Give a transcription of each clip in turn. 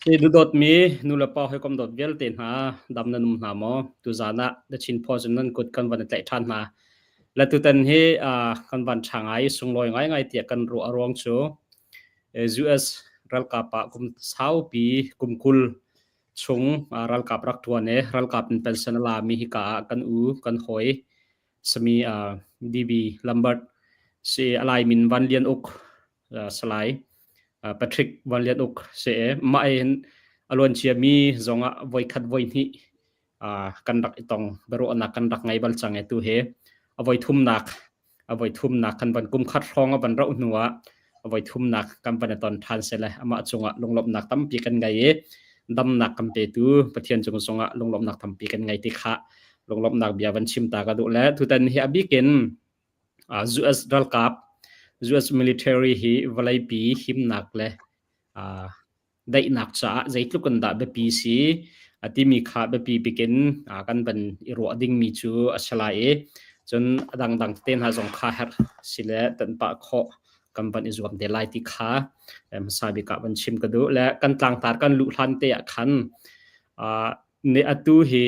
Hi duhdawtmi nulepa hawikom dawt vialte hna dam nan um hna maw? Tuzaan ah The Chin Post in nan kut kan van i tlaih ṭhan hna. Le tutan hi kan van ṭha ngai, sunglawi ngaingai tiah kan ruah a ruang cu US ralkap ah kum saupi kum 20 chung ralkap rak ṭuan i ralkap in pension a lami hika ah kan u, kan hawi sami DB Lambert si a Lai min Van Lian Uk Salai Patrick Van Lian Uk si i mah hin a luancia mi zongah voikhat voihnih kan rak i tong biaruahnak kan rak ngei bal cang i tu hi a voithumnak a voithumnak kan van kum khat hrawng a van rauh hnu ah a voithumnak kan van i ton ṭhan sele amah cungah lunglawmhnak tampi kan ngei i damnak kan petu Pathian cung zongah lunglawmhnak tampi kan ngei ti kha lunglawmhnak bia van chim ta ka duh le tutan hi a bikin US ralkap US military hi vawleipi himnak le daihnak caah zeitluk in dah biapi si a timi kha biapi bikin kan van i ruah dingmi cu a si lai i cun a dangdang te hna zong kha herh si le tanpah khawh kan van i zuam te lai ti kha hmasa bik ah van chim ka duh le kan tlangtar kan luh hlan te ah khan ne atu hi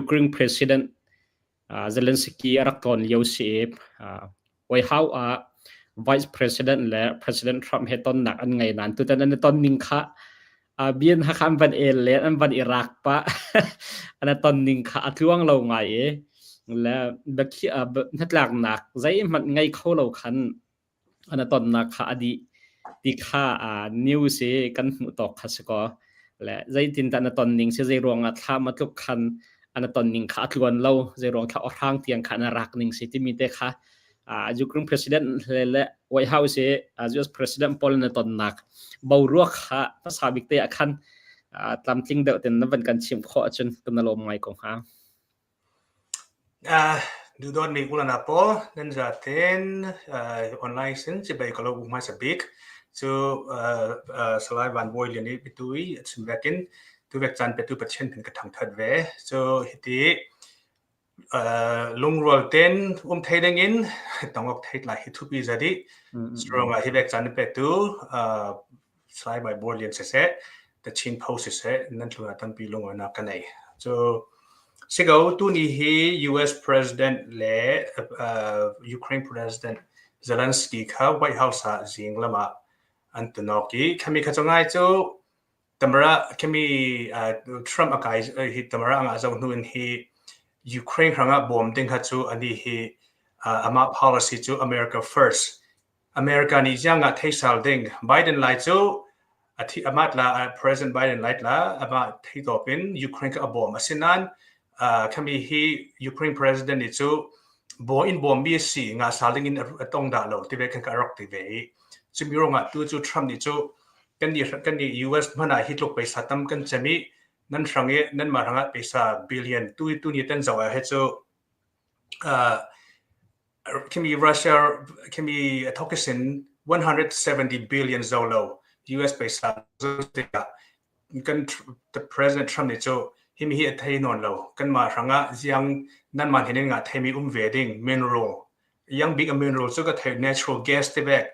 Ukraine President Zelensky a rak tlawn lio si i White House ah Vice President le President Trump he tonnak an ngei nain tutan an i ton ning kha bian ha kha an van el le an van i rak pah an i ton ning kha a tluang lo ngai i le hnatlaknak zeihmanh ngei kho lo khan An a tonnak kha a dih ti kha news i kan hmuh tawk kha si kaw le zeitindah na ton ning si zeiruangah thla ma tluk khan an a ton ning kha a tluan lo zeiruang thla awhrang tiang kha na rak ning si timi te kha Ukraine president le le White House i US president pawl na tonnak boruak kha hmasa bik te ah khan tlamtling deuh ten na van kan chim khawh ahcun kan na lawm ngai ko hnga. Duhdawtmi ulan ah pawl nan zaten online sin chibai ka lo u hmasa bik cu Salai Van Bawi Lian i bitu i a chim vekin tuvek caan petu Pathian hin ka thangthat ve. Cu hiti lungrual ten um thei ding in tongok thei lai hi thupi zadi strong hi vek caan petu Salai Van Bawi Lian siseh, The Chin Post siseh, nan tlun ah tampi lungrualnak ka nei. Cu siko tuni hi US President le Ukraine President Zelensky kha White House ah zing lam ah an tunok i khami kha cu ngai cu tamara khami Trump a kai hi tamara anga zo hnu in hi Ukraine hrangah bawm ding kha cu ani hi amah policy cu America first America nih ziang ah theisal ding Biden lai cu a thi amat la President Biden lai tla amah theitawp in Ukraine kha a bawm. Asinain khami hi Ukraine president nih cu bo in bawm mi si nga sal ding in a tong dah lo ti ve khan ka rak ti ve i cumi ruangah tu cu Trump nih cu kan nih kan nih US hmanh ah hi tluk paisa tam kan cem i nan hrang i nan mah hrangah paisa billion tu tu ni tan zoh ah he cu Khimi Russia khimi a thawk in 170 billion zo lo US paisa tikah kan the President Trump nih cu himi hi a thei nawn lo kanmah hrangah ziang nanmah hnin in nga theimi um ve ding mineral yang bik a mineral cu ka thei natural gas te bek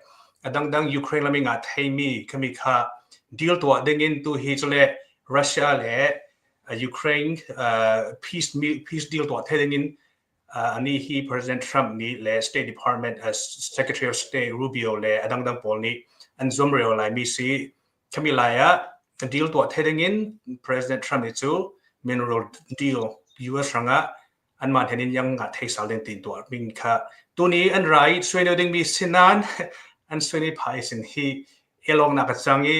a dangdang Ukraine lami nga theimi khami kha deal tuah ding in tu hi cu le Russia le Ukraine peace peace deal tuah thei ding in Anih hi President Trump nih le State Department Secretary of State Rubio le a dangdang pawl nih an zuam reo laimi si. Khami lai ah deal tuah thei ding in President Trump nih cu mineral deal US rangah anmah hen in yang nga thei sal ding tin tuah ming kha tuni an rai suai ding mi sinan an suai phai sin hi elong nak a chang i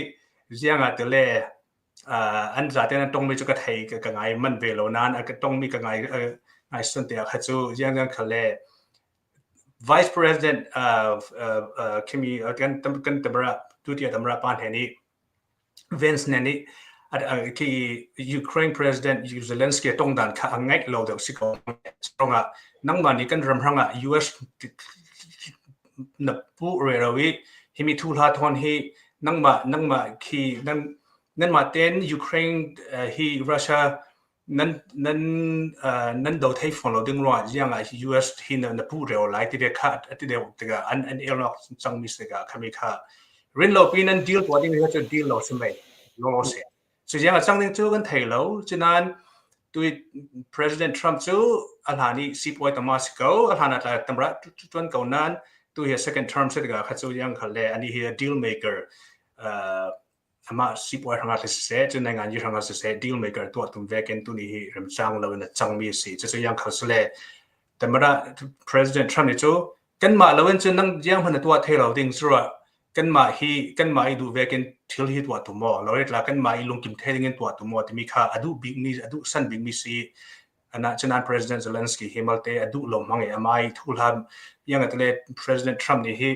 zianga te le an zaten an tongmi cu ka thei ka ngai manh ve lo nain a ka tongmi ka ngai ngai sun te kha cu ziang kha le Vice President khimi kan kan tamra tutia tamra pan he ni Vance ne ni khi Ukraine President Zelensky tong dan kha a ngaih lo deuh si ko ronga nangmah nih kan ram hrangah US na pu re ro i himi thu hla thon hi nangmah nangmah khi nan nanmah ten Ukraine hi Russia nan nan nan do thei fawn lo ding ruangah ziang ah US hi na na pu reo lai ti ve kha ati deuh tikah an an elnok cangmi si tikah khami kha rin lo pi nan deal tuah ding hi cu deal lo si mei lo lo se. Cu yang a cang ding cu kan thei lo. Cunain tui President Trump cu a hlan i sipuai tama si ko, a hlan ah tla tamra tuan ko nan tu hi second term si tikah kha cu yang khal le ani hi deal maker amah sipuai hrangah siseh, cu nai ngan yi hrangah siseh deal maker tuah tum vekin tuni hi remcang lo in a cangmi a si. Cucu yang khal sule tamara President Trump nih cu kanmah lo in cun nang jiang hman na tuah thei lo ding cu kanmah hi kanmah i duh vekin thil hi tuah tu maw lo tla kanmah i lungkim thei ding in tuah tu maw timi kha a duh bikmi a duh san bikmi si ana chunan President Zelensky hi malte a duh lo mang i amai thu hlam yang atle President Trump nih hi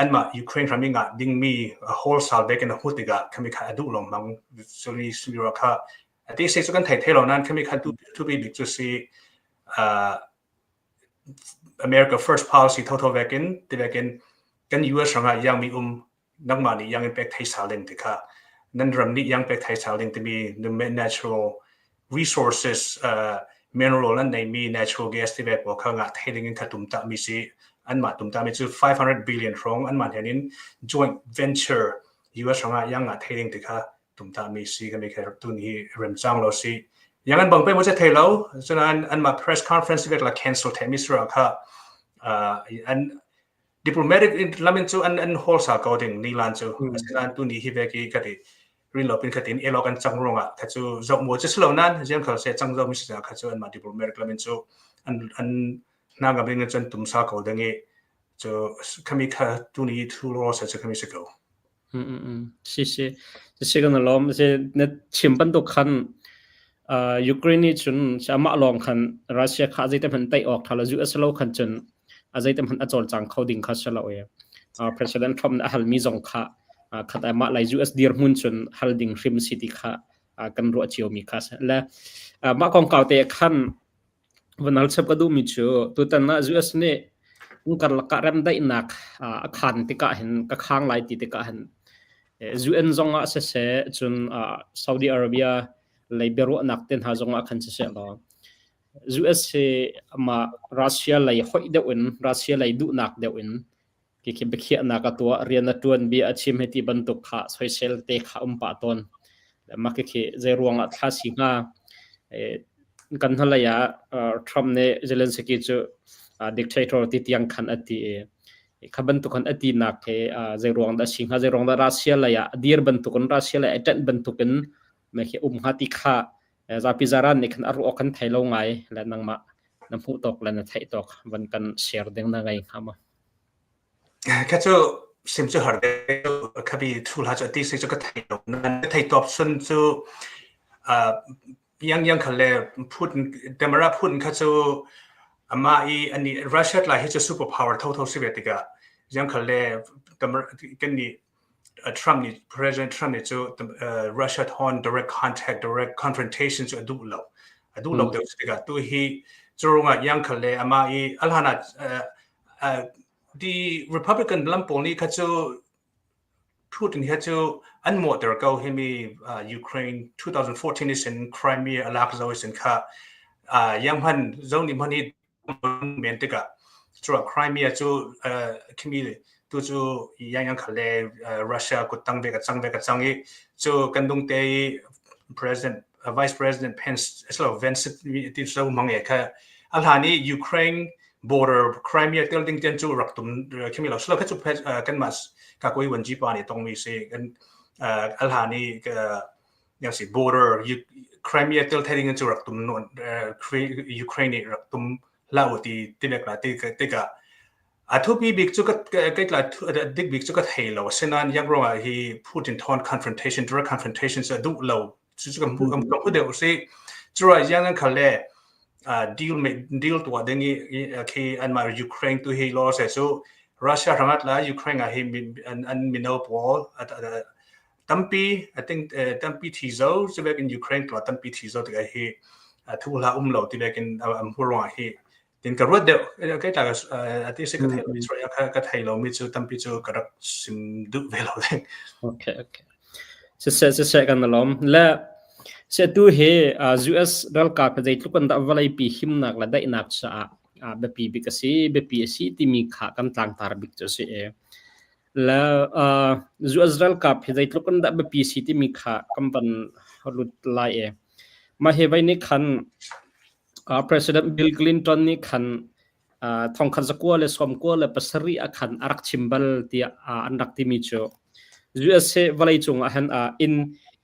anmah Ukraine ram i ngah dingmi wholesale vekin a hmu tikah khami kha a duh lo mang suri sumira kha ati se chu kan thei thei lo nan khami kha tu tu bi bik chu si America First policy thotho vekin ti vekin kan US rangah yang mi um nangmah nih yang in pek thei sal ding ti kha nan ram nih yang pek thei sal ding timi natural resources mineral an neimi natural gas ti ve pawl kha ngah thei ding in kha tum ta mi si anmah tum ta mi cu 500 billion hrawng anmah hen in joint venture US rangah yang ngah thei ding ti kha tum ta mi si ka mi kha tun hi remchang lo si yang an bang pe mo che thei lo chuan anmah press conference vek la cancel the mi sura kha an diplomatic lamin cu an an hol sa ko ding nilan cu asinain tu ni hi ve ki ka ti rin lo pin khatin elo kan chang rongah kha cu zok mo chu slo nan jiang khal se chang zo mi sa kha cu an ma diplomatic lamin cu an an na ga bing chan tum sa ko ding i cu khami kha tu ni thu lo sa chu khami se ko. Si si. Si kan lawm. Si na chim bantuk khan Ukraine nih cun amah lawng khan Russia kha zeitin hmanh tei awk tha lo US lo khan cun a zeitin hmanh a cawlcang kho ding kha si lo i President Trump nih a halmi zong kha khat amah lai US dirhmun cun hal ding hrim si ti kha kan ruah ciomi kha si. Le mah kongkau te khan Van hal chap ka duhmi cu tutan ah US nih karlak ah remdaihnak a khan tikah hin ka khang lai ti tikah hin UN zong ah siseh cun Saudi Arabia lei biaruahnak te hna zong ah khan siseh law US hi amah Russia lei hoih deuh in Russia lei duhnak deuh in Khi biakhiahnak a tuah, rian a ṭuan, bia a chim hei ti bantuk kha soisel te kha um pah tawn. Mah khikhi zei ruangah thla si hnga? Kan hnulei ah Trump nih Zelensky cu dictator ti tiang khan a ti i kha bantuk khan a tinak he zei ruang dah si hnga? Zei ruang dah Russia lei ah a dir bantukin Russia lei a ṭanh bantukin mah khi um hnga ti kha zapi zaran nih khan a ruah kan thei lo ngai le nangmah na hmuh tawk le na theih tawk van kan share ding na ngei hnga maw? Kha cu sim cu har deuh khabi thu hla cu a ti si cu ka thei lo. Nan ka thei tawp sun cu yang yang khal le Putin Demara Putin kha cu amah i ani Russia lai hi cu super power tho tho si ve tikah yang khal le kan nih Trump nih President Trump nih cu Russia thon direct contact direct confrontation cu a duh lo a duh lo deuh tikah tu hi curungah yang khal le amah i alhana the Republican lam pawl nih kha cu Putin hi cu an mawhter ko himi Ukraine 2014 isin Crimea alak zo isin kha yang hman zo nih hman hi men tikah cuah Crimea cu khimi tu cu yang yang khal le Russia kuttang ve ka cang ve ka cang i cu kan dung te i President Vice President Pence aslo Vance ti so mang e kha a hlan i Ukraine border Crimea tel ding ten cu rak tum khimi lo slo kha cu kan mas ka koi wan ji pa ni tong mi si kan a hlan i yang si border Crimea tel thei ding cu rak tum non Ukraine nih rak tum hlah u ti ti bek la ti tikah a thupi bik cu ka kai tla dik bik cu ka thei lo asinain yak rong ah hi Putin thon confrontation direct confrontation cu duh lo cu cu kan kan kan deuh si cu ra yang an khal le deal deal tua ding i khi an ma Ukraine tu hi lo se cu Russia rangat la Ukraine ah hi an an mino pawl Tampi I think tampi thi zo cu in Ukraine tuah tampi thi zo tikah hi thu hla um lo ti in am hu ruangah hi tin ka ruat deuh kai ta ati se ka thei lo sorry ka thei lo mi cu tampi cu ka rak sim duh ve lo ding. Okay okay. Siseh siseh kan lawm. Le se tu hi US ralkap zeitluk an dah vawleipi himnak le daihnak caah biapi bik a si biapi a si timi kha kan tlangtar bik cu a si. Le US ralkap hi zeitluk in dah biapi si timi kha kan van lut lai i mah hi voi nih khan President Bill Clinton nih khan 1997 ah khan a rak chim bal tiah an rak timi cu USA vawleicung ah hin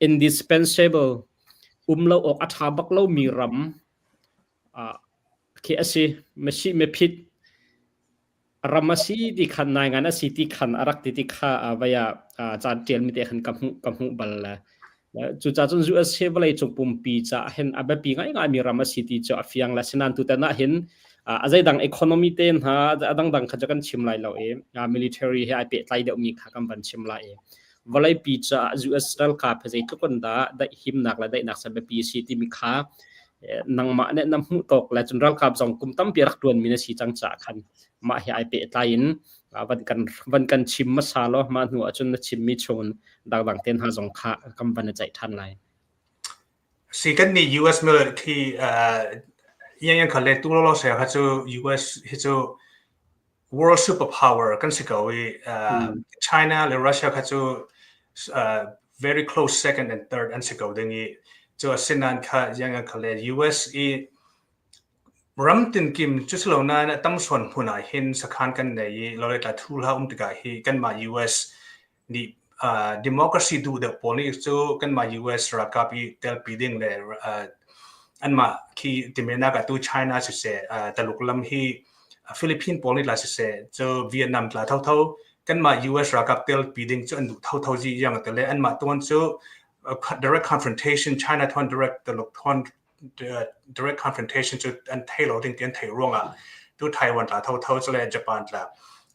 indispensable um lo awk a ṭha bak lomi ram khi a si. Masi mephit ram a si ti khan naingan a si ti khan a rak ti ti kha vai ah caan ṭialmi te khan ka hmuh bal le cucaah cun USA vawleicung pumpi caah hin a biapi ngaingaimi ram a si ti cu a fiang le sinan tutan ah hin a zeidang economy te hna a dangdang kha cu kan chim lai lo i military he ai pehtlai deuhmi kha kan van chim lai i vawleipi caah US ralkap he zeitluk in dah daih himnak le daihnak sa biapi a si timi kha nangmah nih na hmuh tawk le cun ralkap zong kum tampi rak ṭuanmi na si cang caah khan mah he ai pehtlai in van kan chim hmasa law mah hnu ahcun na chimmi chung dangdang te hna zong kha kan van i ceih ṭhan lai. Si kan nih US military yang yang kha le tu lo se kha cu US hi cu world superpower kan si ko i China le Russia kha cu very close second and third an si ko ding i cu asinan kha yang yang kha le US i ram tinkim cu si lo nain a tam sawn hmun ah hin sakhan kan nei i lore tla thu hla um tikah hi kanmah US nih democracy duh deuh pawl nih cu kanmah US ralkap i telpi ding le anmah khi timenak ah tu China siseh, Taluk lam hi Philippine pawl nih tla siseh, cu Vietnam tla thotho kanmah US ralkap telpi ding cu an duh thotho zi yang te le anmah tuan cu direct confrontation China thon direct Taluk thon direct confrontation cu an thei lo ding ti an thei ruangah tu Taiwan tla thotho cu le Japan tla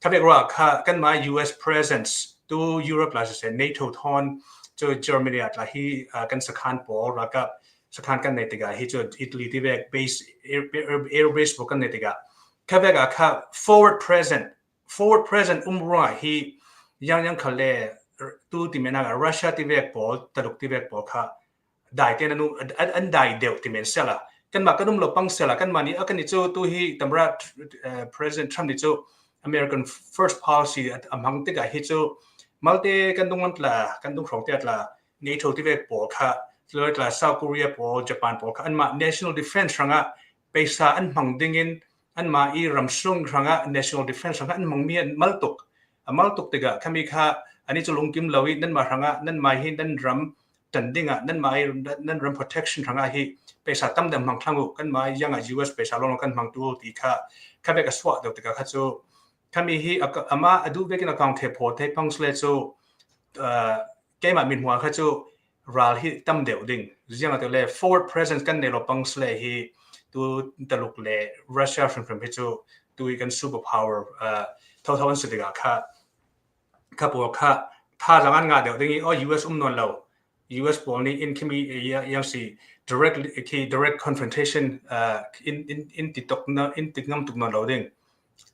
khabek ruah kha kanmah US presence tu Europe la siseh, NATO thon cu Germany ah tla hi kan sakhan pawl ralkap sakhan kan nei tikah hi cu Italy ti vek base air base bo kan nei tikah khabek ah kha forward present um ruangah hi yang yang khal le tu ti mena Russia ti vek pawl Taluk ti vek pawl kha dai te nanu an dai deuh ti men sela kanmah kan um lo pang sela kanmah nih akan ni cu tu hi tamra President Trump nih cu American first policy amhang tikah hi cu malte kan dung lam tla kan dung hrong te tla NATO ti vek pawl kha tla South Korea pawl Japan pawl kha anmah national defense rangah peisa an hmang ding in anmah i ramsung rangah national defense rangah an hmangmi an mal tuk a mal tuk tikah khami kha ani cu lungkim lo i nan mah rangah nan mah hi nan ram tan dingah nan mah nan ram protection rangah hi peisa tam deuh hmang thlang u kan mah yang ah US peisa long kan hmang tu ti kha kha bek a suah deuh tikah kha cu khami hi ama adu vekin account the pho the pang sle cu keimah min hmuah kha cu ral hi tam deuh ding ziang ate le forward presence kan nei lo pang sle hi tu Taluk le Russia hrimhrim hi cu tu i kan super power tho tho an si tikah kha kha pawl kha tha zang an ngah deuh ding i oh US um nawn lo US pawl nih in khimi yang si direct khi direct confrontation in in in ti tok na in ti ngam tuk nawn lo ding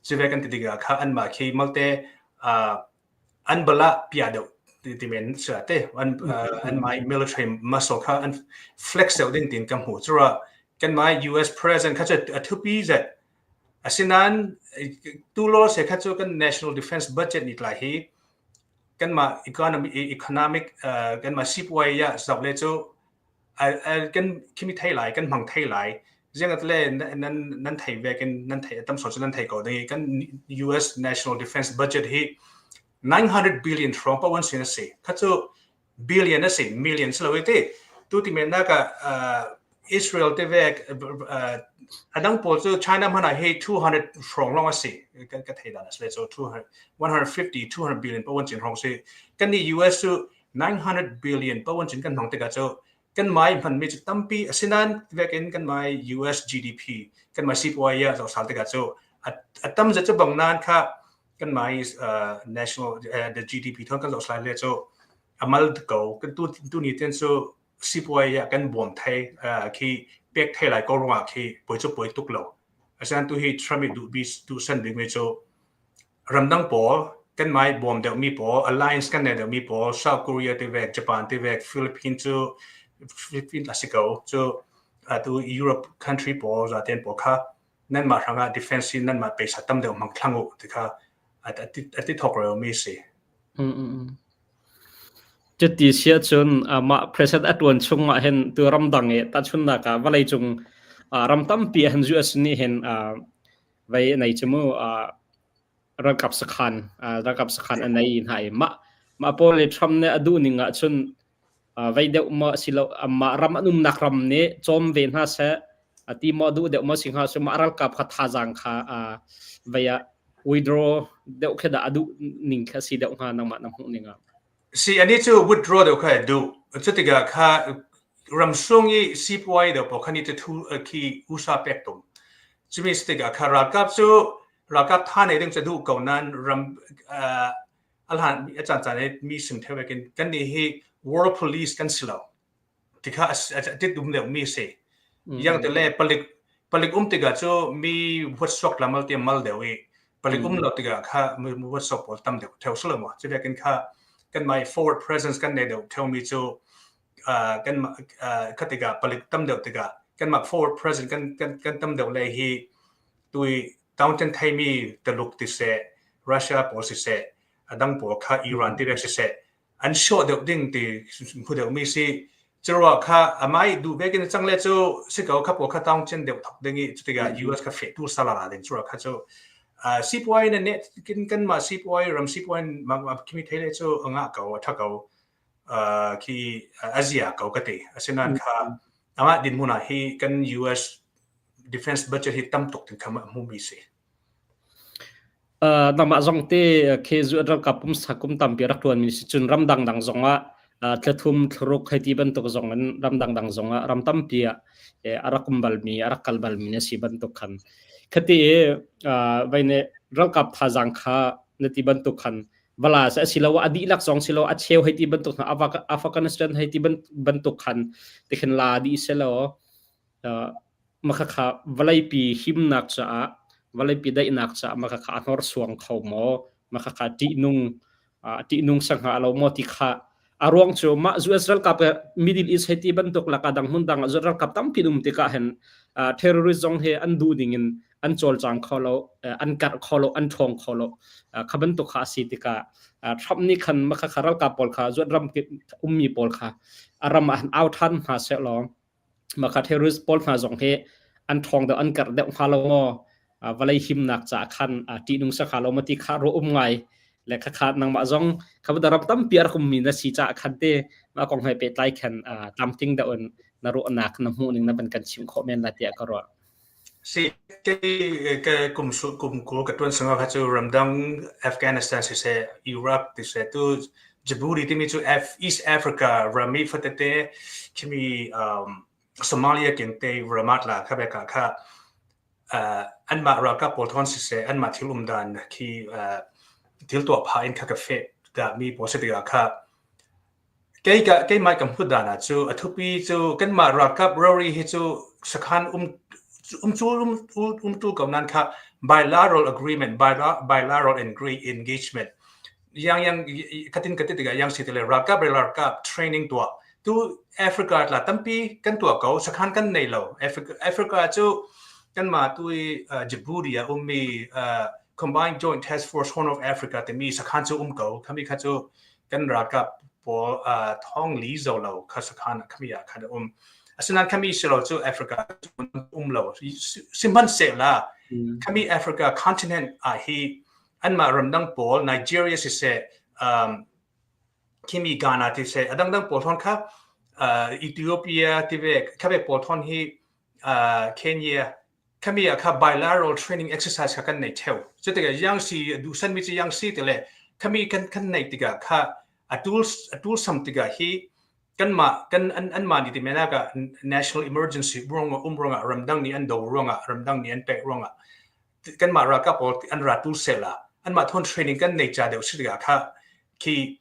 chive kan ti tikah kha an mah khi malte an bala pia deuh ti men sia te an an mai military muscle kha an flex deuh ding tin ka hmu chura kan mai US president kha chu a thupi zet asinain tu lo se kha chu kan national defense budget ni tla hi kan ma economy economic kan ma sipwai ya zok le chu kan khimi thei lai kan hmang thei lai ziang le nan nan thei ve kan nan thei tam so chu nan thei ko ding kan US national defense budget hi 900 billion hrawng pa wan sin a si kha chu billion a si million si lo te tu ti men na ka Israel te vek adang pawl cu China hmana hi 200 hrawng long a si kan ka thei dan a si le 200 150 200 billion pa wan chin hrawng si kan ni US cu 900 billion pa wan chin kan hmang tikah cu kan mai hman mi cu tampi asinan vekin kan mai US GDP kan mai sipuai ya zo sal tikah cu a tam za chu bang nan kha kan mai national the GDP thon kan zo slai le chu amal ko kan tu tu ni ten chu sipuai ya kan bawm thai khi pek thai lai ko ruangah khi poi chu poi tuk lo asian tu hi Trump i du bi du san ding mi chu ramdang pawl kan mai bawm deuh mi pawl alliance kan nei deuh mi pawl South Korea te vek Japan te vek Philippines cu Philippines a si ko cu atu Europe country pawl zaten pawl kha nan mah hrangah defense in nan mah pesa tam deuh hmang thlang u ti kha ati thok reo mi si. Cuti si ahcun mah president a ṭuan chung ah hin tu ramdang i tahchunhnak ah vawleicung ram tampi ah hin US nih hin vei a nei cu mu ralkap sakhan a nei hna i mah mah pawl nih Trump nih a duh ning ahcun vei deuh maw asilo mah ram an umnak ram nih cawm ve hna seh ti maw duh deuh maw si hnga cu mah ralkap kha thazaang kha vei ah withdraw deuh khi dah a duh ning kha si deuh hnga, nangmah na hmuh ning ah? Si, ani cu withdraw deuh kha duh. Cu tikah kha ramsung i sipuai deuh pawl kha ni te thu khi USA pek tum. Cumi si tikah kha ralkap cu ralkap tha nei ding cu duh ko nan ram a hlan a caan caan i mi sim theo kin kan nih hi world police kan si lo. Tikha a tit um deuh mi si. Yang te le palik palik um tikah cu mi huat la mal te mal deuh i palik um lo tikah kha mi huat sok pawl tam deuh theo silo mo. Cu kin kha kan mai forward presence kan nei deuh theo mi cu kan kha tikah palik tam deuh tikah kan mah forward presence kan kan kan tam deuh le hi tui town thei mi Taluk ti seh, Russia pawl si seh, adang pawl kha Iran ti si seh, an hrawh deuh ding ti hmu deuh mi si. Curuah kha amai duh ve kin cang le cu si ko kha pawl kha taung chen deuh thok ding i cutikah US kha fe tu sala la ding curuah kha cu sipuai na ne kin kan ma sipuai ram sipuai ma khimi thei le cu anga ko atha ko khi azia ko ka ti. Asinan kha ama din hmun ah hi kan US defense budget hi tam tuk tin kha ma hmu mi si. Nangmah zong te khi ralkap pumsa kum tampi rak ṭuanmi si cun ramdang dang zongah thlathum thlaruk hei ti bantuk zong in ramdang dang zongah ram tampi ah a rak um balmi, a rak kal balmi na si bantuk khan khati i vai nih ralkap thazaang kha na ti bantuk khan vala se asiloah a dihlak zong silo a cheu hei ti bantuk hna Afghanistan hei ti bantuk khan tikhin la dih selaw makhakha vawleipi himnak caah, vawleipi daihnak caah makhakha a hnorsuang kho maw, makhakha ṭihnung ṭihnung sangha a lo maw ti kha. A ruang cu mah US ralkap Middle East hei ti bantuk laka dang hmun dang ah US ralkap tampi um tikah hin terrorist zong he an duh ding in an cawlcang kho lo, an karh kho lo, an ṭhawng kho lo. Kha bantuk kha a si tikah Trump nih khan makhakha ralkap pawl kha zuat ram ummi pawl kha a ram ah au ṭhan hna seh law Mah terrorist pawl hna zong hi an ṭhawng deuh, an karh deuh hnga lo maw? Vawlei himnak caah khan ṭihnung si hnga lo maw ti kha ruah um ngai. Le khakha nangmah zong kha ram tampi a rak ummi na si caah khan te mah kong he pehtlai khan tlamtling deuh in na ruahnak, na hmuhning na van kan chimh khawh men lai tiah ka ruah. Si, kei kum kum 20 ka ṭuan sangah kha cu ramdang Afghanistan siseh, Iraq tiseh tu Djibouti timi cu East Africa ram i fatete khimi Somalia kente ramat la kha beka kha anmah ralkap pawl thon siseh, anmah thil umdan khi thil tuah phah in kha ka feh dah mi pawl si tikah kha Kei ka keimah ka hmuh dan ah cu a thupi cu kanmah ralkap rori hi cu sakhan um um cu um umtu ko nan kha bilateral agreement, bilateral engagement yang yang katin ka ti tikah yang si tile ralkap le ralkap training tuah tu Africa tla tampi kan tuah ko, sakhan kan nei lo. Africa Africa cu kanmah tu i Djibouti ah ummi Combined Joint Task Force Horn of Africa timi sakhan cu um ko. Khami kha cu kan ralkap pawl thong li zo lo kha sakhan khami ah khan a um. Asinain khami silo cu Africa um lo sihmanhsehlaw khami Africa continent ah hi anmah ramdang pawl Nigeria siseh, khimi Ghana ti seh, a dangdang pawl thon kha Ethiopia ti ve khabe pawl thon hi Kenya khami ah kha bilateral training exercise kha kan nei theo. Cu tikah yang si duhsan mi cu yang si ti le khami kan kan nei tikah kha a tul sam tikah hi kanmah kan an anmah nih ti menak ah national emergency ruangah um ruangah, ramdang nih an do ruangah, ramdang nih an pek ruangah kanmah ralkap pawl an ra tul sela anmah thon training kan nei cha deuh si tikah kha khi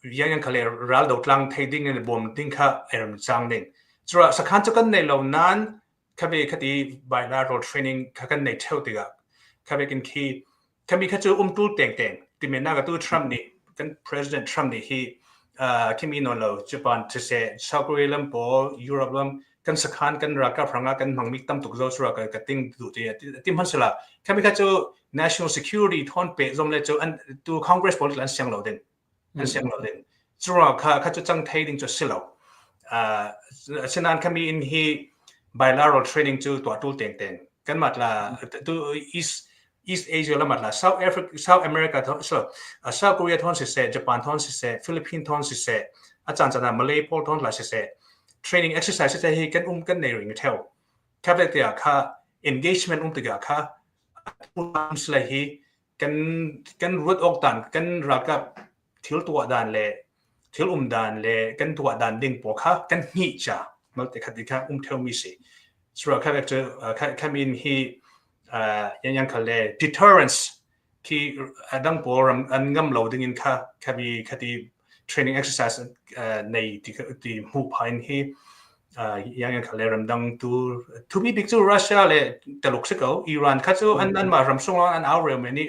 yang yang khale ral do tlang thei ding in bom ding kha eram chang ding. Chura sakhan chu kan nei lo nan khabe khati bilateral training kha kan nei theo tikah khabe kin khi khami kha chu umtul teng teng ti men na ka tu Trump nih kan President Trump nih hi khimi non lo Japan ti se, South Korea lam pawl, Europe lam. Kan sakhan kan ralkap hrangah kan hmangmi tam tuk zo sura ka ka ting du ti ti hman sila khami kha cu national security thon pe zom le cu an tu Congress pawl an siang lo ding an siang lo ding cura kha kha cu cang thei ding cu si lo. Asinan khami in hi bilateral training cu tuah tul teng teng kan mat la tu East Asia lamat la South Africa, South America thon so South Korea thon si se, Japan thon si se, Philippines thon si se, a chan chan Malay pawl thon la si se, training exercise te hi kan um kan nei ring theo kha te kha engagement um tikah kha sle hi kan kan ruat ok dan kan ralkap thil tuah dan le thil um dan le kan tuah dan ding pawl kha kan hnih cha mal te khat kha um theo mi si sura kha chu kha min hi yang yang khal le deterrence khi adang pawl ram an ngam lo ding in kha khabi khati training exercise nei ti ti hmu phain hi yang yang khal le ramdang tu thu mi bik cu Russia le Taluk si ko. Iran kha cu an an mah ram sung an au reu me ni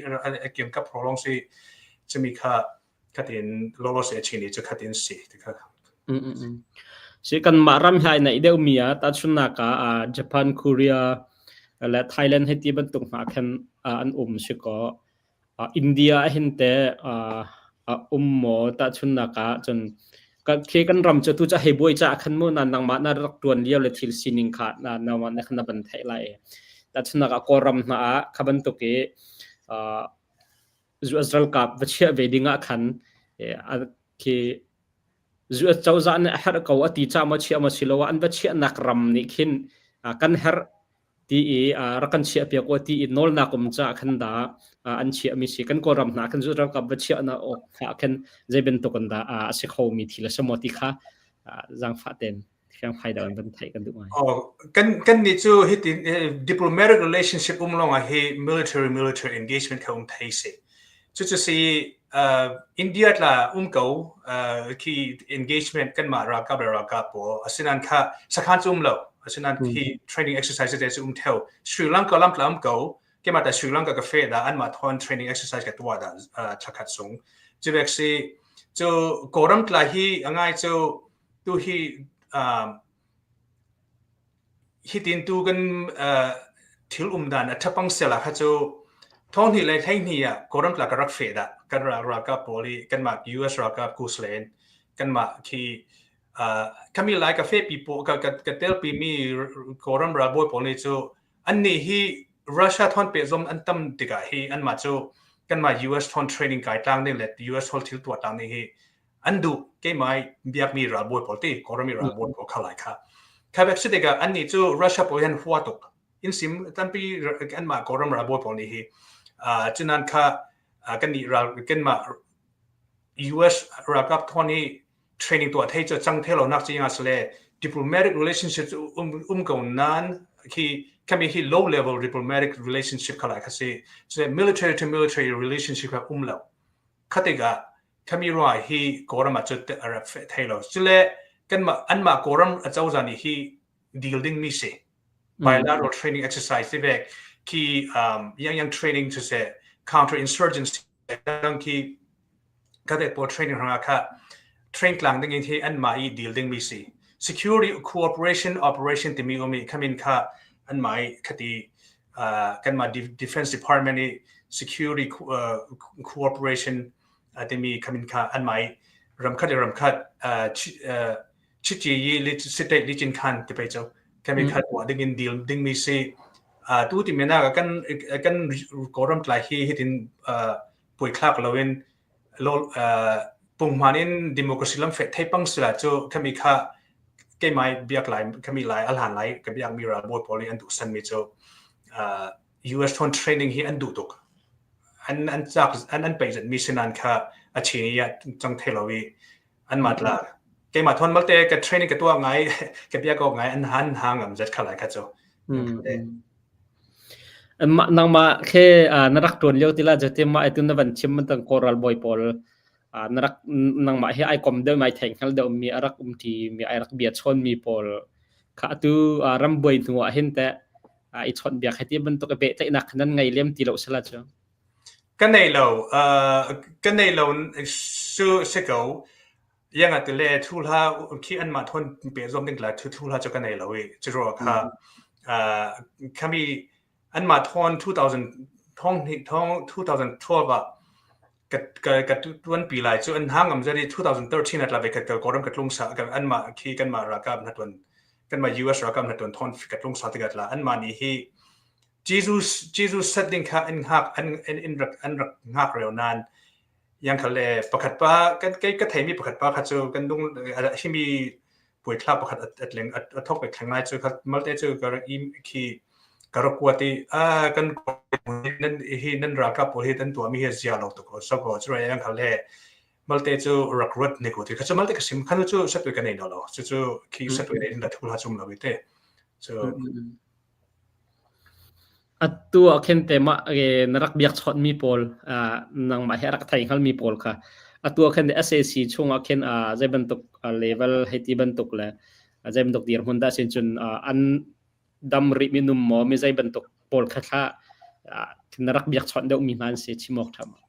kiam kap prolong si chumi kha khatin lolo se chini chu khatin si ti kha. Si kan mah ram hai nei deuh mi a ta chunnak ah Japan, Korea le Thailand hei ti bantuk hna khan an um si ko. India hin te a um maw tahchunnak ah cun khi kan ram cu tu ca hei buai ca khan mu na nangmah na rak tuan lio le thil sining kha na nangmah na khan na ban theih lai. Tahchunnak ah Kawlram hna ah kha bantuk i US ralkap va chiah ve ding ah khan khi US cozah nih a herh ko a ti ca maw chiah maw si lo ah an va chiahnak ram nih khin kan herh ti i rak kan chiah piak u ti i nawlnak um caah khan dah an chiahmi si. Kan Kawlram hna khan zu ralkap va chiah na awk hna khan zei bantuk in dah a si khomi thil a si maw ti kha zaangfah tein fiangfai deuh in van theih kan duh ngai. Oh, kan kan nih cu hitin diplomatic relationship um lawng ah hi military military engagement kha um thei si. Cucu si India tla um ko khi engagement kanmah ralkap le ralkap pawl asinan kha sakhan cu um lo. Asinan khi training exercise te cu um theo. Sri Lanka lam tla um ko. Keimah ta Sri Lanka ka fe da anmah thon training exercise ka tuah da thakhat sung. Cuvek si cu Kawlram tla hi angai cu tu hi Hitin tu kan thil um dan a ṭhapang sel ah kha cu thonghnih le 12 ah Kawlram tla ka rak feh dah. Kan ralkap pawl i kanmah US ralkap kuslen kanmah khi khami lai ka fehpi pawl ka ka telpi mi Kawlram ralbawi pawl nih cu annih hi Russia thon pe zong an tam tikah hi anmah cu kanmah US thon training kai tlang ding le US thol thil tuah tlang ding hi an duh. Keimah biakmi ralbawi pawl ti Kawlrami ralbawi pawl kha lai kha kha bek si tikah annih cu Russia pawl hin hua tuk in sim tampi anmah Kawlram ralbawi pawl nih hi cunan kha kannih ral kanmah US ralkap thon i training tuah thei cu cang thei lo nak chi nga sle diplomatic relationship um um ko nan khi kami hi low level diplomatic relationship kha lai kha si military to military relationship kha um lo kha tikah Khami ruangah hi Kawlram ah cu a rak feh thai lo. Cule kanmah anmah Kawlram acozah nih hi deal dingmi si. Bilateral training exercise ti vek khi yang yang training cu seh counter insurgency dang khi kate pawl training hrangah kha train tlang ding in hi anmah i deal dingmi si. Security cooperation operation timi um i khamin kha anmah i khati kanmah defense department i security cooperation timi khamin kha anmah i ramkhat i ramkhat chichi yi state li chin khan ti pei cu kami kha tuah ding in deal dingmi si. Tu ti mena kan kan Kawlram tlai hi hitin puithlak loin punghman in democracy lam fe thei pang sila cu khami kha keimai biak lai khami lai alhan lai ka biak mi ral bawi pawl an duh san mi cu US thon training hi an duh tuk an an chak an an peih mi sinan kha a chini ya chang thei lo i an mat la keimah thon malte ka training ka tua ngai ka bia ko ngai an han hang am zat kha lai kha chu. Nangmah khe na rak ṭuan lio ti la jate mah itu na van chim man ko ral bawi pawl na rak nangmah hi ai kom deuh mai thei hngal deuh mi a rak um ṭi mi ai rak bia chawn mi pawl kha atu ram buai hnu ah hin teh i chawnh biak heti bantuk i pehtlaihnak nan ngei lem ti lo sala cu. Ka nei lo, ka nei lo su si ko. Ianga tile thu hla khi anmah thawn pe zom ding la thu thu hla chu ka nei lo i cu ruang kha khami anmah thawn 2000 thong hnih thong 2012 ah ka ka ka tuan pi lai cu an hang am zari 2013 atla ve khat kal koram ka tlung sa kan anmah khi kanmah ralkap na tuan kanmah US ralkap na tuan thon ka tlung sa tigat la anmah nih hi Jesus Jesus set ding kha an hngak an in rak an rak hngak reu nan Yang khal le pakhat pa kan kei ka theimi pakhat pa kha cu kan lung himi puaithla pakhat at leng a thok pek thleng lai cu kha malte cu ka rak im khi ka rak kuat i a kan nan hi nan ralkap pawl hi nan tuahmi hi zia lo tuk so ko cu yang khal le malte cu rak ruat ne ko ti kha cu malte ka sim khan cu satui ka nei lo lo cu cu khi satui nei la thu la chung lo te so Atu ah khin te mah na rak biakchawnhmi pawl nangmah he a rak thei hngalmi pawl kha atu ah khin SAC chungah khin zei bantuk level hei ti bantuk le zei bantuk dirhmun dah sin cun an dam rih mi num maw mi zei bantuk pawl kha thla na rak biakchawnh deuhmi hna an si chim awk ṭha maw?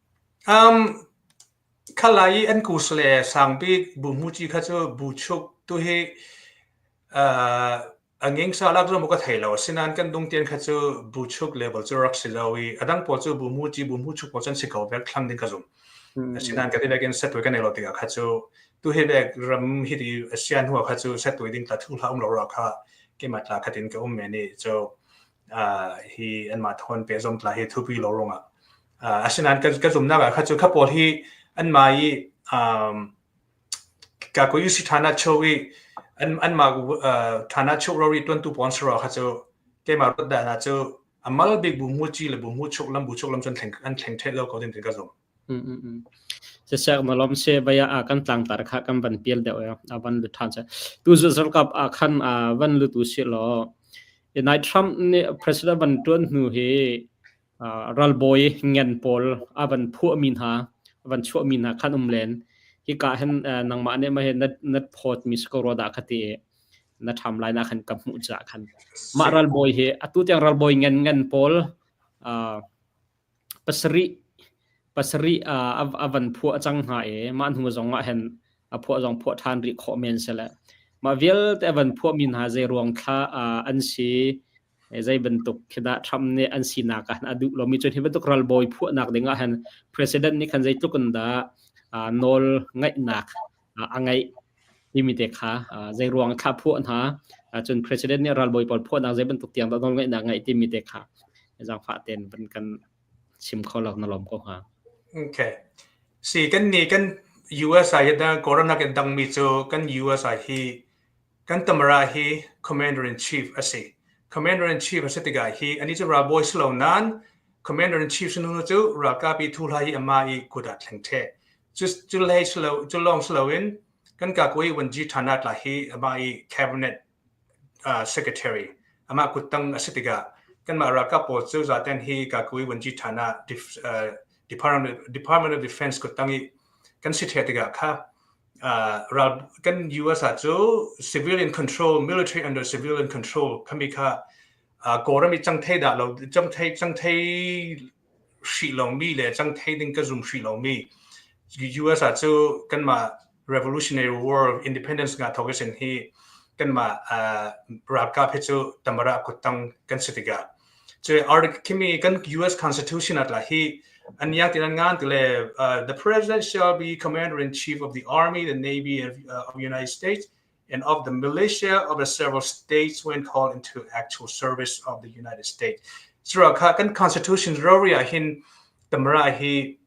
Khalai i an kus le sangbik bu hmuci kha cu bu chuk tu hi A ngengsa lak zong ka thei lo. Asinain kan dungtian kha cu buchuk level cu rak si lo i a dang pawl cu buhmuci buhmuchuk pawl cu an si ko vek thlang ding ka zum. Asinain ka ti vekin setui kan nei lo tikah kha cu tu hi vek ram hi ti asian hnu kha cu setui ding tla thu hlah um lo ra kha keimah tla khatin ka um men i cu hi anmah thawn pe zong tla hi thupi lo rungah asinain ka zumnak ah kha cu kha pawl hi anmah i Ka ko UC ṭhan ah cho i anmah ṭhan ah cho rori tuantu pawn saro kha cu keimah ruat dan ah cu a mal bik bu mu ci le bu mu chuk lam bu chuk lam cun an thleng ṭhet lo ko din tin ka zum. Sisek na lom se baya a kan tlangtar kha kan van pial deuh ya a van lu ṭhan se tu zu zarkap a khan a van lu tu si lo Nai Trump nih president van tuan hnu hi ralbawi ngen pawl a van phuahmi hna a van chuahmi hna khan um len hika hin nangmah nih mah hi na phawtmi si ko rua dah kha ti na ṭham lai na khan ka hmuh ca khan mah ralbawi hi atu tiang ralbawi ngen ngen pawl pasarih pasarih a van phuah cang hna i mah hnu zong ah hin a phuah zong phuah ṭhan rih khawh men si le mah vialte a van phuahmi hna zei ruang thla an si Zei bantuk khi dah Trump nih an sinak ah a duh lomi cun hi bantuk ralbawi phuahnak ding ah hin president nih khan zeitluk in dah nawl ngeihnak a ngeih timi te kha zei ruang thla phuah hna cun president nih ralbawi pawl phuahnak zei bantuk tiang dah nawl ngeihnak ngeih timi te kha zaangfah tein van kan chim kho lo na lawm ko hnga. Okay. Si kan ni kan US ah hi da corona kan dangmi cu kan US ah hi Kan Tamara hi Commander-in-Chief a si. Commander-in-Chief a si tikah hi anih cu ralbawi si lo nain Commander-in-Chief sinu cu ralkap i thuhla hi amah i kut ah thleng ṭheh. Cu cu hlei si lo cu lawng si loin kan kakui Wanji Ṭhanat la hi amah i cabinet secretary amah kuttang a si tikah kanmah ralkap pawl cu zaten hi kakui Wanji Ṭhanat Department Department of Defense kuttang i kan si ṭheh tikah kha ral kan US ah cu civilian control military under civilian control khami kha Kawlram i cang thei dah lo cang thei cang thei hrih lomi le cang thei ding ka zum hrih lomi US ah cu kanmah Revolutionary War independence nga thok sin hi kanmah ralkap hi cu tamara kuttang kan si tikah Cu article khimi kan US Constitution at la hi an yang tin an ngan ti le the president shall be commander in chief of the army, the navy of, of the United States and of the militia of the several states when called into actual service of the United States. Sura kha kan constitution rori ah hin tamra hi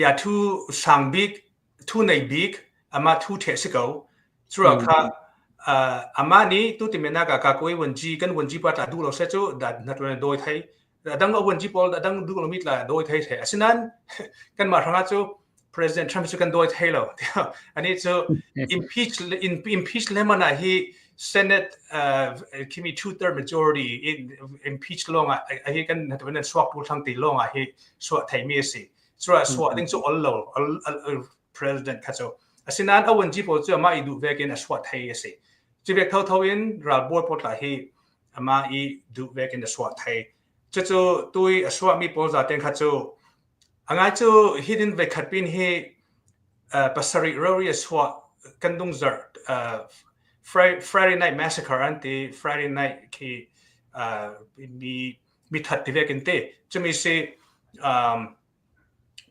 ya thu sang bik thu nei bik amah thu ṭheh si ko. Curuang kha amah nih tu timenak ah ka kawi vuanci kan vuanci pa tla duh lo seh cu da na ṭuan dawi thei. A dang a vuanci pawl a dang duh lomi tla dawi thei the. Asinain kanmah hrangah cu President Trump cu kan dawi thei lo. Ani cu impeach impeach lehman ah hi Senate khimi two third majority impeach lawng ah hi kan nan suak tu thlang ti lawng ah hi suah theimi a si. Cuah suah ding cu ol lo president kha cu asinain a vuanci pawl cu amah i duh vek in a suah thei a si. Cu vek thotho in ralbawi pawl tla hi amah i duh vek in a suah thei. Cucu tui a suahmi pawl zaten kha cu a ngai cu hidin vekhat pin hi Pasarih rori a chuah kan dung zarh Friday Night Massacre an ti. Friday Night khi mi mi that ti vek in ti. Cumi si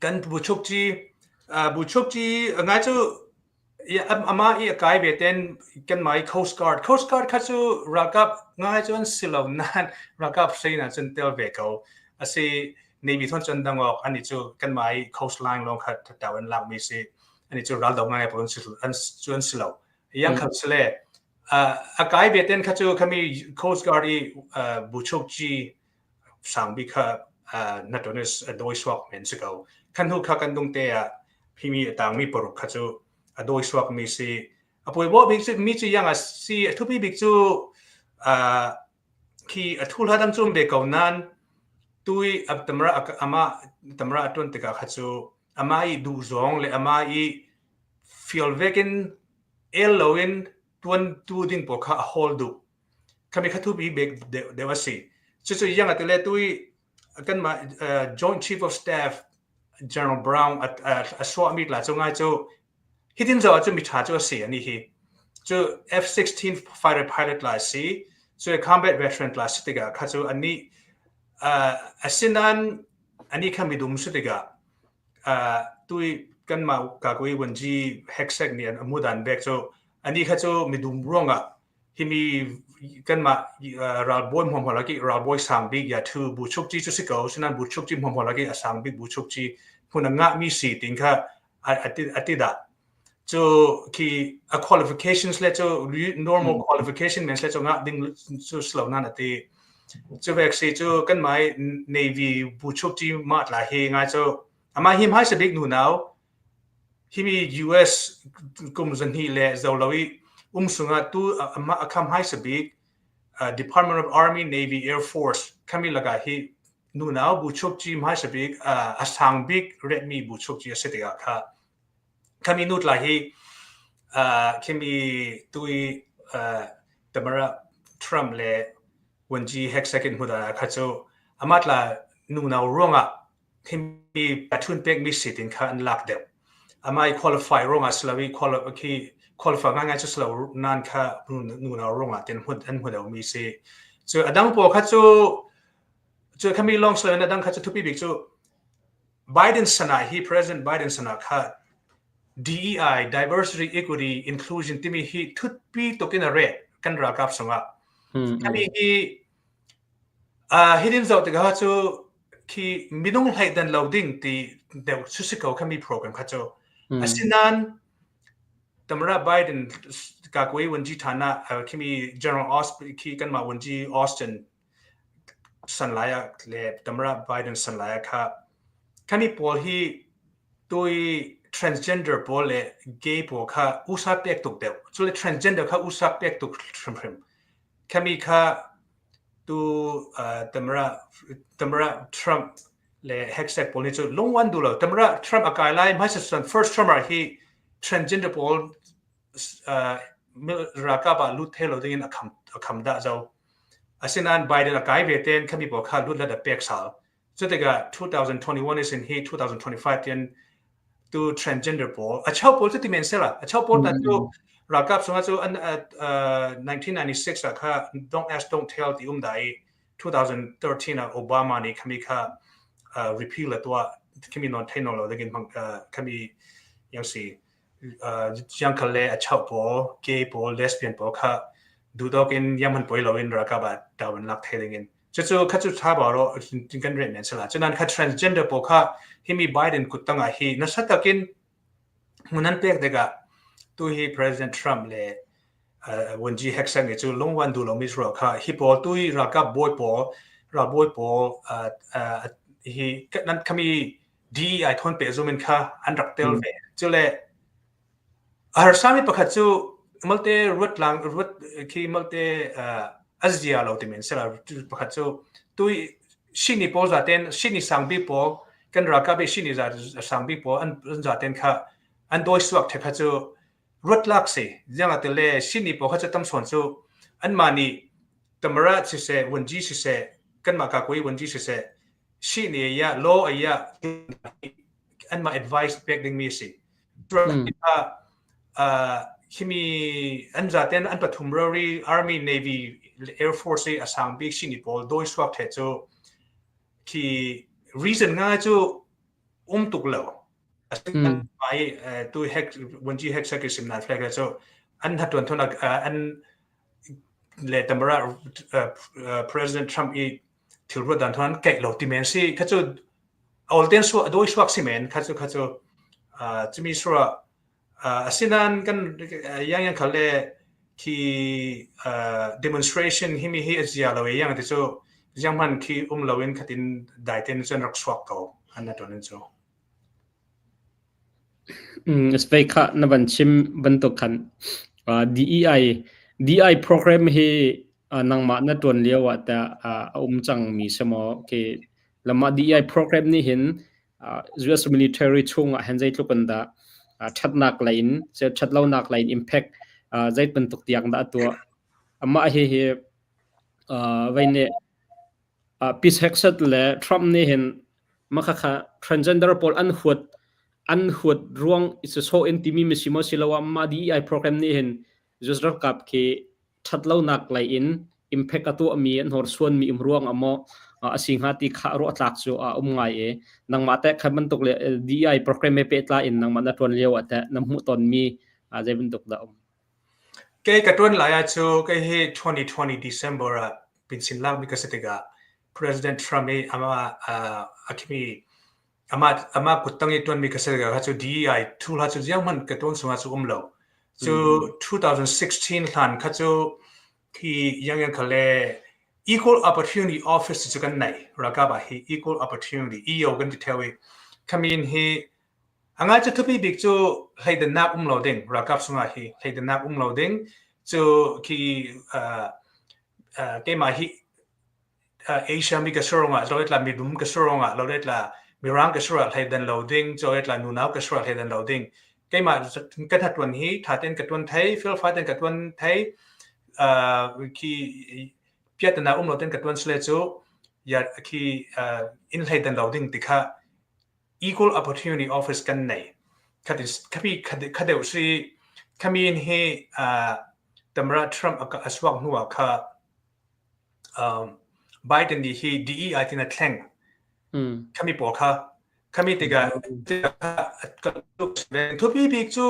kan buchukci buchukci ngai cu amah i a kai ve ten kanmah i Coast Guard. Coast Guard kha cu ralkap ngai cu an si lo nain ralkap hrein ah cun tel ve ko. Asi Navy thon cun dangawk ani cu kanmah i coastline lawng kha tau an lakmi si. Ani cu raldo ngai pawl an si an cu an si lo. Yang khal sile a kai ve ten kha cu khami Coast Guard i buchukci sangbi kha na tonis a dawi suak men si ko. Khan hu kha kan dung te ah himi a tangmi paruk kha cu a dawi suak mi si. A puibo bik cu mi cu yang a si a thupi bik cu khi a thu hla dang cu be ko nan tui a tamra ama tamra a tuan tikah kha cu ama i duh zong le ama i fial vekin el loin tuan tu ding pawl kha a hawl duh. Khami kha thupi bek deuh a si. Cucu yang a tile tui kanmah Joint Chief of Staff General Brown a suahmi la cu ngai cu hitin zo cu miṭha cu a si ani hi. Cu F-16 fighter pilot la si, cu combat veteran la si tikah kha cu ani asinan ani kha midum si tikah tui kanmah kakui wanji heksek nih an amudan bek cu ani kha cu midum ruangah himi kanmah ralbawi hmuamhmual lak i ralbawi sang bik ya thu buchukci cu si ko sinan buchukci hmuamhmual lak i a sang bik buchukci hmun a ngahmi si tin kha a ti dah cu khi a qualifications le cu normal qualification men le cu ngah ding cu slo nan ati cu vek si cu kanmah navy buchukci ma tla hi ngai cu ama hi hmai sabik nu nau Himi US kum 2 le zo lo i um sungah tu a kham hmaisa bik Department of Army, Navy, Air Force khami lakah hi nunau buchukci hmaisa bik a sang bik retmi buchukci a si tikah kha khami nu tla hi khimi tui Tamara Trump le Wenji Hexagon hmudan kha cu amah tla nunau ruangah Thimmi pathun pekmi sitin kha an lak deuh. Amah i qualify ruangah si lo i khi qualify ngaingai cu si lo nan kha nunau ruangah tin hmun an hmu deuhmi si. Cu a dang pawl kha cu cu khami lawng si loin a dang kha cu thupi bik cu Biden sana hi President Biden sana kha DEI diversity equity inclusion timi hi thutpi tukin a ret kan ralkap sungah. Khami hi Hidin zoh tikah cu khi minung hleihdan lo ding ti deuh cu si ko khami program kha cu. Asinain Tamara Biden kakui wanji ṭhan ah khimi General Austin khi kanmah wanji Austin san lai ah le Tamara Biden san lai ah kha khami pawl hi tui transgender pawl le gay pawl kha usa pek tuk deuh. Cule transgender kha usa pek tuk hrimhrim. Khami kha Tu Tamara Trump le Hegseth pawl nih cu lung an duh lo. Tamara Trump a kai lai hmaisa cun first termer hi transgender pawl ralkap ah lut thai lo dingin a kham a kham dah zo. Asinain Biden a kai ve ten khami pawl kha lut let a pek sal. Cutikah 2021 isin hi 2025 tian tu transgender pawl a cheu pawl cu ti men sela a cheu pawl ta cu ralkap sungah cu an 1996 ah kha don't ask don't tell ti um dai 2013 ah Obama nih khami kha repeal la tua khami non thai non lo dingin khami yang si Chiangkhal le a chauh pawl, gay pawl, lesbian pawl kha duhdawk in yamhan poi loin ralkap ah tau in lak thai dingin. Cucu kha cu tha ba ro kan ret men sala. Cunan kha transgender pawl kha himi Biden kut tangah hi nasa takin hmun an pek tikah tu hi President Trump le Wenji Hexen nih cu lungwan duh lomi ruah kha hi pawl tu hi ralkap bawi pawl ralbawi pawl hi nan khami DEI thawn pehzum in kha an rak tel ve. Cule a harsami pakhat cu malte ruat lang ruat khi malte a zia lo ti men sela pakhat cu tui shini pawl zaten shini sangbi pawl kan ralkap i shini za sangbi pawl an zaten kha an dawi suak the kha cu ruat lak si zianga te le shini pawl kha cu tam sawn cu an ma nih tamara siseh wanji siseh kanmah ka koi wanji siseh Sihni ah law ah anmah advice pek dingmi a si. Khimi an zaten an pathum rori Army, Navy, Air Force i a sang bik sini pawl doi suak the cu khi reason nga cu um tuk lo. Ai tu hek wanji hek sak sim na flag cu an hatuan thon an le tamara President Trump i thil ruat dan thon keih lo ti men si kha cu olten su doi suak si men kha cu kha cu chumi sura asinan kan yang yang khal le khi demonstration hi mi hi azia lo yang ti cu yang man khi um lo in khatin dai ten cun rak suak ko an na ton cu. Spei kha na van chim bantuk khan DEI DI program hi nangmah na ṭuan lio ah tah a um cangmi si maw? Khi lamah DEI program nih hin US military chungah hin zeitluk in dah ṭhatnak lei in ṭhatlonak lei in impact zei bantuk tiang dah a tuah? Amah hihi vei nih Peace Hegseth le Trump nih hin mah khakha transgender pawl an huat an huat ruang sawh in timi misi maw siloah mah DEI program nih hin US ralkap khi ṭhatlonak lei in impact a tuahmi an hnorsuanmi um ruang ah maw a si hnga ti kha ruah tlak cu a um ngai i nangmah teh kha bantuk le DEI program he pehtlai in nangmah na ṭuan lio ah teh na hmuh tonmi zei bantuk dah um? Kei ka ṭuan lai ah cu kei hi 2020 December ah pension lakmi ka si tikah President Trump i amah a khimi amah amah kuttang i ṭuanmi ka si tikah kha cu DEI thu hla cu zianghmanh ka ṭuan chungah cu um lo. Cu 2016 hlan kha cu khi yang kha le Equal Opportunity Office cu kan nei. Ralkap ah hi Equal Opportunity EO kan ti theo i khamin hi A ngai cu thupi bik cu hleidennak um lo ding, ralkap sungah hi hleidennak um lo ding cu khi keimah hi Asia mi ka si ruangah lo tla midum ka si ruangah lo tla mirang ka si ruangah hleidan lo ding, cu tla nunau ka si ruangah hleidan lo ding. Keimah ka hnatuan hi tha tein ka tuan thei, felfai tein ka tuan thei, khi piatana um lo tein ka tuan sile cu ya khi in hleidan lo ding ti kha Equal Opportunity Office kan nei. Khapi kha deuh si khamin hi Tamara Trump a suak hnu ah kha Biden nih hi DEI tin a thleng. Khami pawl kha khami tikah thupi bik cu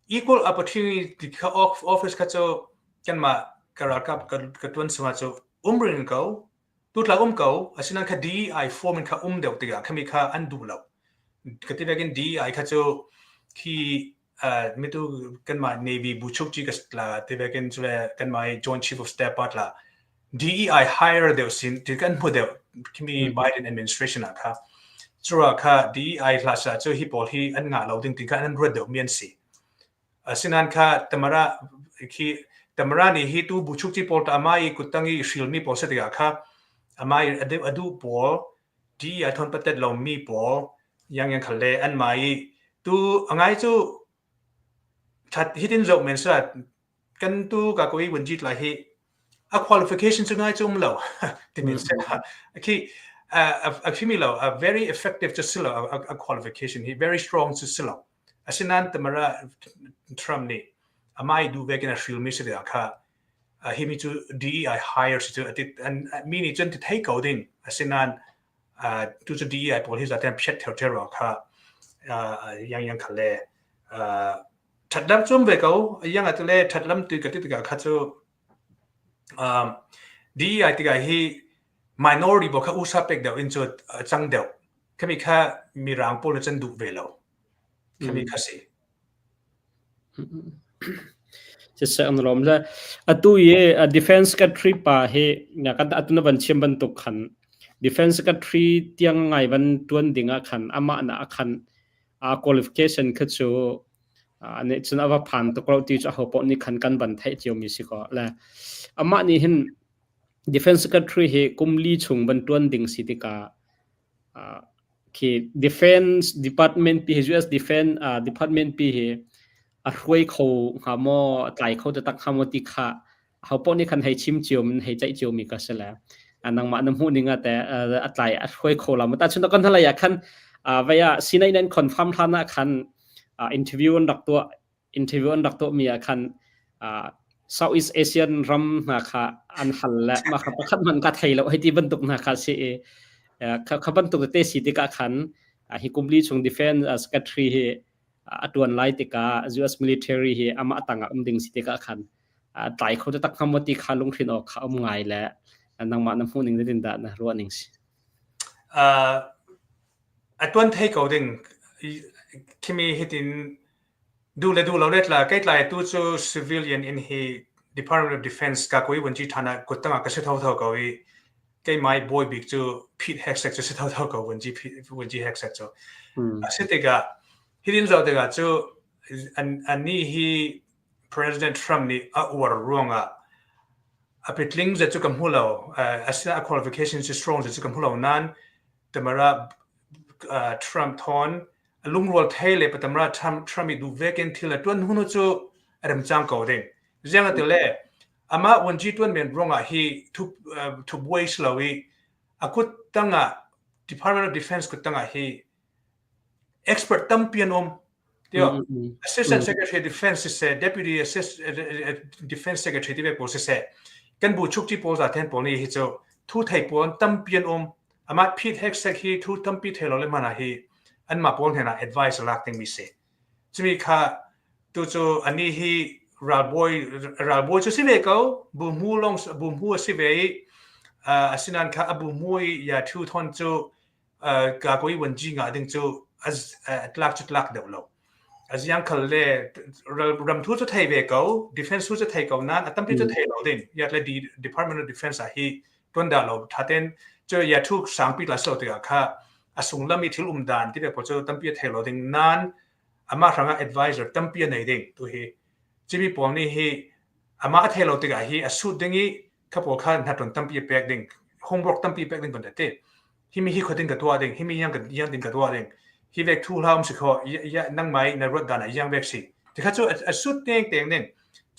Equal Opportunity kha office kha cu kanmah ka ralkap ka tuan sungah cu um rin ko. Tutla um ko, asinain kha DEI form in kha um deuh tikah khami kha an duh lo. Ka ti vekin DEI kha cu khi mitu kanmah Navy buchukci ka la ti vekin cu le kanmah Joint Chief of Staff part la DEI hire deuh sin ti kan hmu deuh khimi Biden administration ah kha cura kha DEI hla sa cu hi pawl hi an ngah lo ding ti kha an ruat deuh mi an si. Asinain kha Tamara khi Tamara nih hi tu buchukci pawl ta amah i kuttang i hrilmi pawl si tikah kha amah i a duh pawl ti a thon patet lomi pawl yang yang khal le anmah i tu a ngai cu that hitin zoh men sa kan tu ka ko i wunjit lai hi a qualification cu ngai cu um lo timi se khi a khimi lo a very effective cu si lo a qualification hi very strong cu si lo. Asinain Tamara Trump nih amah i duh vekin a hrilmi si tikah kha himi cu DEI hire si cu mi nih cun ti thei ko ding. Asinain tu cu DEI pawl hi zaten phiat theu ruang kha yang yang khal le ṭhatlam cum ve ko. Yang atu le ṭhatlam tu ka ti tikah kha cu DEI tikah hi minority pawl kha usa pek deuh in cu cang deuh. Khami kha mirang pawl nih cun duh ve lo. Khami kha si. Siseh an lawm le atu i defense secretary pa hi kan atu na van chim bantuk khan defense secretary tiang ngai van tuan ding ah khan amah na khan a qualification kha cu ane cun ava phan tuk lo ti cu aho poh nih khan kan van theih cio mi si ko le amah nih hin defense secretary hi kum li chung van tuan ding si tikah Khi Defense Department pi hi US Defense Department pi hi a hruai kho hnga maw, a tlai kho taktak hnga maw ti kha ahopaoh nih khan hei chim cio in hei ceih cio mi ka si le nangmah na hmuh ning ah teh a tlai a hruai kho la maw? Tahchun kan hlei ah khan vei ah Sinai nan confirm hlan ah khan. Interview an rak tuah interview an rak tuahmi ah khan Southeast Asian ram hna kha an hal le mah kha pakhat hmanh ka thei lo hei ti bantuk hna kha si i kha bantuk te si tikah khan hi kum li chung defense secretary hi a tuan lai tikah US military hi amah tangah um ding si tikah khan tlai kho tak hnga maw ti kha lunghrin awk kha um ngai le nangmah na hmuh ning din dah na ruah ning si. A tuan thei ko ding khimi hitin duh le duh lo le tla kei tlai tu cu civilian in hi Department of Defense ka koi vun chi thana kuttanga ka si tho tho ko i keimai bawi bik cu Pete Hegseth cu si tho tho ko vun ji vun ji Hegseth cu a si tikah hitin zoh tikah cu an ani hi President Trump nih a uar ruangah a pitling zet cu ka hmu lo asina a qualification cu strong zet cu ka hmu lo nan tamara Trump thon a lungrual thei le patamra Trump Trump i duh vekin thil a tuan hunu cu a remcang ko ding ziang ati le amah wanji tuan men ruangah hi thu thu buai si lo i a kut tangah Department of Defense kut tangah hi expert tampi an um tio Assistant Secretary of Defense siseh Deputy Assistant Defense Secretary ti ve pawl siseh kan bu chukti pawl za then pawl ni hi cu thu thei pawl tampi an um Amah Pete Hegseth hi thu tampi thei lo le hmanh ah hi anmah pawl hnenah advice a lak dingmi si. Cumi kha tu cu anih hi ralbawi ralbawi cu si ve ko bu hmu long bu hmu a si ve i asinain kha a bu hmu i ya thu thon cu ka koi wan ji nga ding cu a tlak cu tlak deuh lo. A ziang khal le ram thu cu thei ve ko defense thu cu thei ko nain a tampi cu thei lo ding yak le Department of Defense ah hi tuan dah lo thaten cu ya thu sangpi la so tikah kha a sunglam i thil um dan ti ve pawl cu tampi a thei lo ding nain amah hrangah advisor tampi a nei ding tu hi cimi pawl nih hi amah a thei lo tikah hi a suit ding i kha pawl kha hnaṭuan tampi a pek ding homework tampi pek ding kan te himi hi khotin ka tuah ding himi yang kan yang din ka tuah ding hi vek thu hla um si kho ya nang mai na ruat dan a yang vek si ti kha cu a sut teng teng ding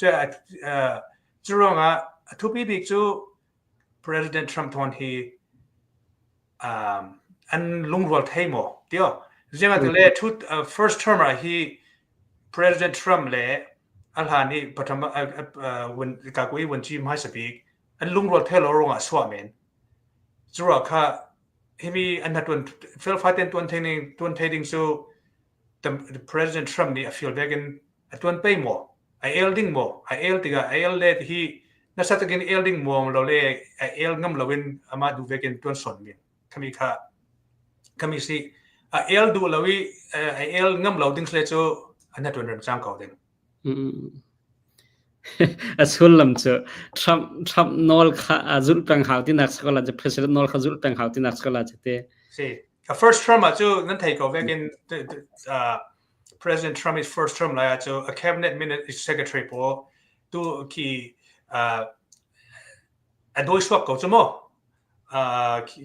cu cu ruangah a thupi bik cu President Trump thon hi an lungrual thei maw tio zianga te le thu first term ah hi President Trump le a hlan i patham ka kui wan chi hmai sabik an lungrual thei lo rongah suah men Curuah kha himi an hna tuan felfai tein tuan thei ning tuan thei ding cu President Trump nih a feel bek in a tuan pei maw? A el ding maw? A el tikah a el le hi nasa takin el ding maw lo le a el ngam loin amah duh vekin tuan son min khami kha khami si a el duh lo i a el ngam lo ding le cu an hna tuan rem cang ko ding. A sullam cu Trump Trump nawl kha a zulh peng hau tinak si ko la cu president nawl kha zulh peng hau tinak si ko la cu ti. Si. A first term ah cu nan thei ko vekin President Trump is first term lai ah cu a cabinet minister secretary pawl tu khi a dawi suak ko cu mu.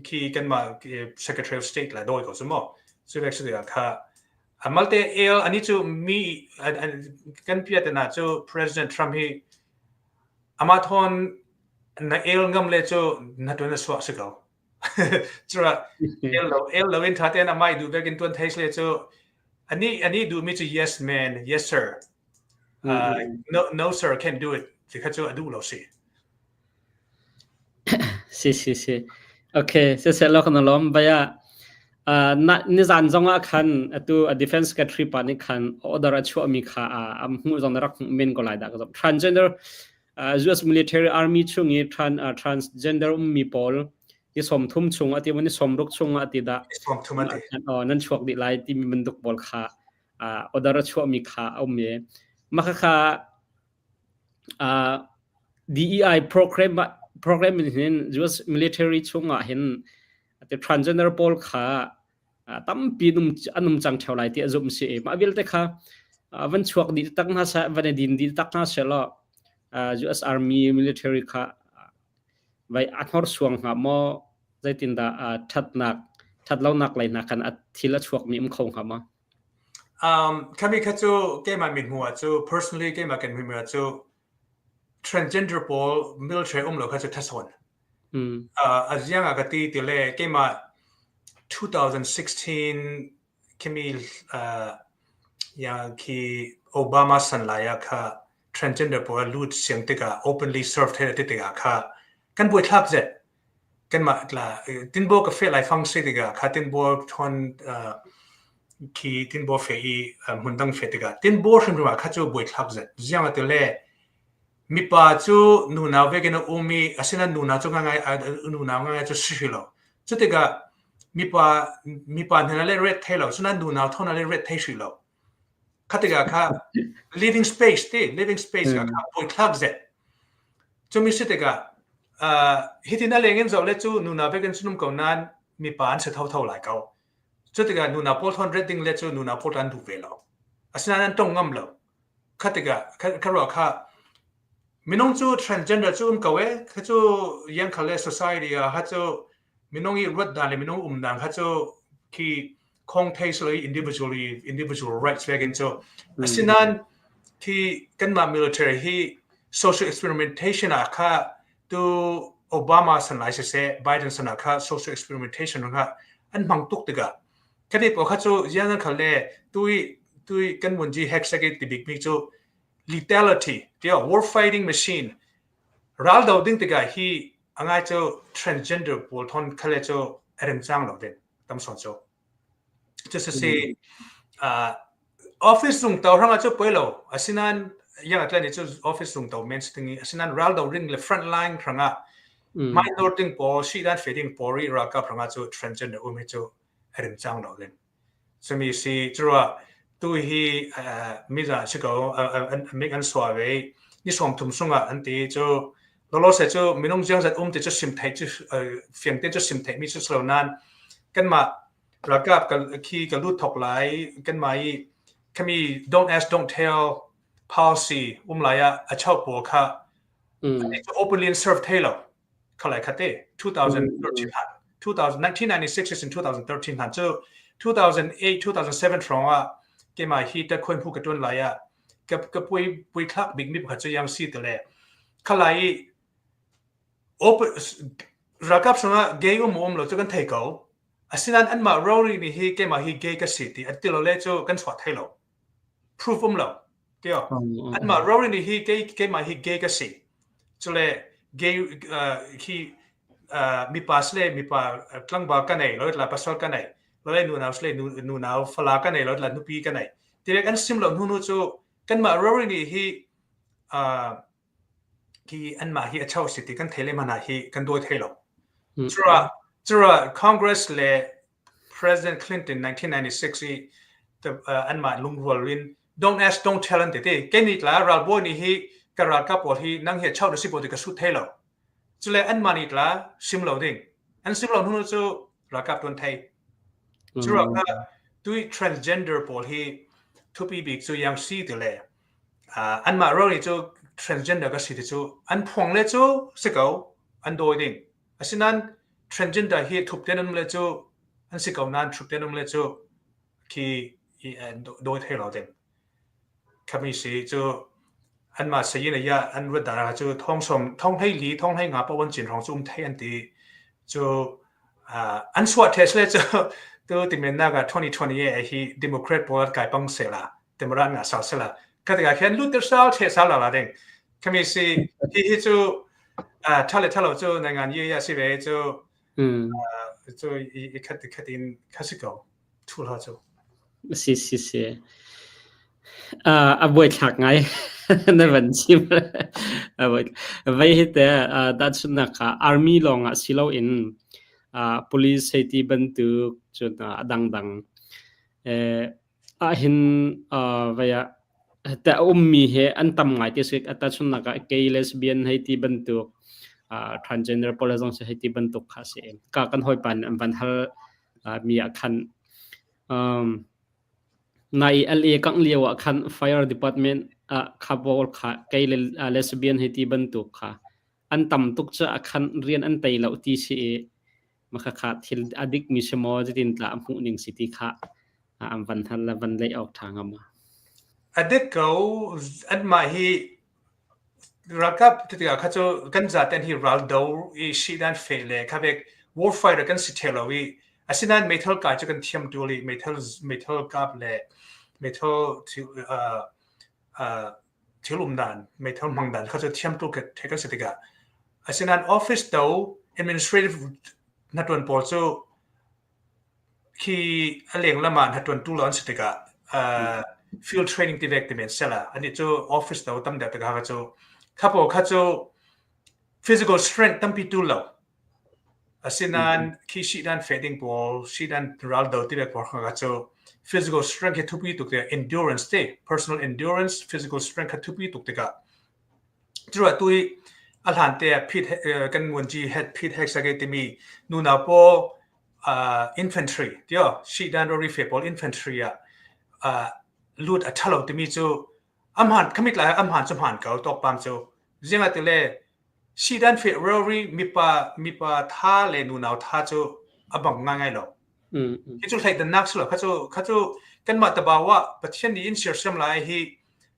Khi kanmah Secretary of State la dawi ko cu mu. Cu vek si kha A malte el ani cu mi kan piatana cu President Trump hi amah thawn na el ngam le cu na tuan na suah si ko. Cura el lo el lo in tha tein amai duh vekin tuan thei le cu ani ani duh mi cu yes man yes sir no no sir can't do it ti kha cu a duh lo si. Si si si. Okay, siseh law kan lawm. Baya na nizan zong ah khan atu a defense secretary pa nih khan order a chuahmi kha am hmuh zong na rak hmuh men ko lai dah ka zong. Transgender US military army chung i transgender ummi pawl ni 30 chung ati ni 60 chung ati dah nan chuak dih lai timi bantuk pawl kha order a chuahmi kha a um i mah kha DEI program program in hin US military chungah hin transgender pawl kha tampi an um cang theo lai ti a zumh si i mah vialte kha van chuak dih tak hna seh van i din dih tak hna seh law US Army military kha vai a hnorsuang hnga maw zeitindah thatnak thatlonak lei hna khan a thil a chuak mi um kho hnga maw Khami kha cu keimah mithmuh ah cu personally keimah kan mithmuh ah cu transgender pawl military um lo kha cu thasawn. A ziang ah ka ti ti le keimah 2016 khimi. Ya khi Obama san lai ah kha transgender pawl lut siang tikah openly serve the ti tikah kha kan buai thlak zet. Kanmah tla tinbaw ka fe lai fang si tikah kha tinbaw thon khi tinbaw fe i hmun dang fe tikah tinbaw hrimhrim ah kha cu buai thlak zet. Ziang atu le mipa cu nunau vekin a um i asinain nunau cu ngai nunau ngai cu si lo. Cu tikah mipa mipa hna le ret thei lo, cunain nunau thon le ret thei hri lo. Kha tikah kha living space ti living space ka kha buai thlak zet. Cumi si tikah hitin a leng in zoh le cu nunau vekin sunum ko nain mipa an si thotho lai ko. Cu tikah nunau pawl thon ret ding le cu nunau pawl an duh ve lo. Asinain an tong ngam lo. Kha tikah kha ruah kha minung cu transgender cu um ko e kha cu yang khal le society ah kha cu minung i ruat dan le minung um dan kha cu khi khong thei silo individually individual rights vekin cu asinain khi kanmah military hi social experimentation ah kha tu Obama san lai siseh Biden san ah kha social experimentation kha an hmang tuk tikah Khati pawl kha cu ziang an khal le tui tui kan vun ji heksak i tibik mi cu lethality tiah war fighting machine ral do ding tikah hi angai cu transgender pawl thon khale cu a rem cang lo ding tam son cu cu si office zung to hrang cu poi lo asinan yang atlan ni cu office zung to men sting asinan ral do ring le front line hranga minor ding pawl si dan fe ding pawl ri ralkap hranga cu transgender um hi cu a rem cang lo ding. Cumi si curuah tu hi miza si ko mik an sua ve ni som thum sungah an ti cu lolo se cu minung ziang zat um ti cu sim thei cu fiang te cu sim thei mi cu slo nan kanmah ralkap khi ka lut thok lai kanmah i khami don't ask don't tell policy um lai ah a chau pawl kha openly serve thei lo khalai khate 2013 han 1996 in 2013 han cu 2008 2007 hrawng ah keimah hi ta khoin phu ka tuan lai ah ka ka pui pui thlak bik mi pakhat cu yang si te le khalai i open ralkap sungah gay um um lo cu kan thei ko asinain anmah rori nih hi keimah hi gay ka si ti an ti lo le cu kan chuah thei lo proof um lo tio anmah rori nih hi kei keimah hi gay ka si cule gay hi mipa sle mipa tlangval ka nei lo la pasal ka nei lo le nunau sle nunau fala ka nei lo la nupi ka nei ti kan sim lo hnu nu cu kanmah rori nih hi hi anmah hi a chau si ti kan thei le mana hi kan dawi thei lo cura cura Congress le President Clinton 1996 i anmah lungrual in don't ask don't tell an ti ti kei nih tla ralbawi nih hi ka ralkap pawl hi nang hi chau na si pawl ti ka sut thei lo cule anmah nih tla sim lo ding an sim lo hnu cu ralkap tuan thei cu ruangah tui transgender pawl hi thupi bik cu yang si ti le anmah ro nih cu transgender ka si ti cu an phuang le cu si ko an dawi ding Asinain transgender hi thup ten um le cu an si ko nain thup ten um le cu khi dawi thei lo ding. Khami si cu anmah sayin ya an ruat dan cu thong som thong hlei li thong hlei nga pa wan cin rong cu um thei an ti cu an suah thes le cu tu timen naga 2020 hi Democrat pawl kai pang sela Democrat nga sal sela ka tikah khin lut ter sal the sal la la ding Khami si hi hi cu ṭha le ṭha lo cu nai ngan ye ya si ve cu cu i khat khat in kha si ko thu hla cu. Si si si. A buai thlak ngai na van chim. Vai hi te tahchunhnak kha army lawng ah si loin police safety bantuk cun a dangdang Ahhin vei ah a ummi hi an tam ngai ti a si. Tahchunhnak ah gay, lesbian hei ti bantuk, transgender pawl zong si hei ti bantuk kha a si. Ka kan hawipa nih an van hal mi ah khan nai LA kangh lio ah khan fire department ah kha pawl kha gay le lesbian hei ti bantuk kha an tam tuk caah khan rian an tei lo ti si i Makhakha thil a dikmi si maw zeitin tah a hmuh ning si ti kha an van hal le van leih awk ṭha ngam. A dik ko. Anmah hi ralkap tikah kha cu kan zaten hi raldo i sidan fe le kha bek warfighter kan si theu lo i asinain meithal kai cu kan thiam tul i meithal meithal kap le Meithal thil thil um dan, meithal hmang dan kha cu thiam tuk the kan si tikah asinain office do administrative hnaṭuan pawl cu khi a leng lam ah hnaṭuantu lo an si tikah field training ti vek ti men sela anih cu office do tam deuh tikah kha cu kha pawl kha cu physical strength tampi tu lo. Asinain khi sidan feh ding pawl, sidan raldo ti vek pawl kha cu physical strength hi thupi tuk tikah endurance te, personal endurance, physical strength kha thupi tuk tikah curuah tu i a hlan te ah Pete kan nguanci head Pete Hegseth timi nunau pawl infantry tio sidan rori fe pawl infantry ah lut a ṭhalo timi cu amhan khamit lai amhan cu hman ko tawkpam cu zinga tile Sidan feh rori mipa mipa tha le nunau tha cu a bang ngaingai lo. Hi cu thleidannak si lo. Kha cu kha cu kanmah tabawa Pathian nih in sersiam lai hi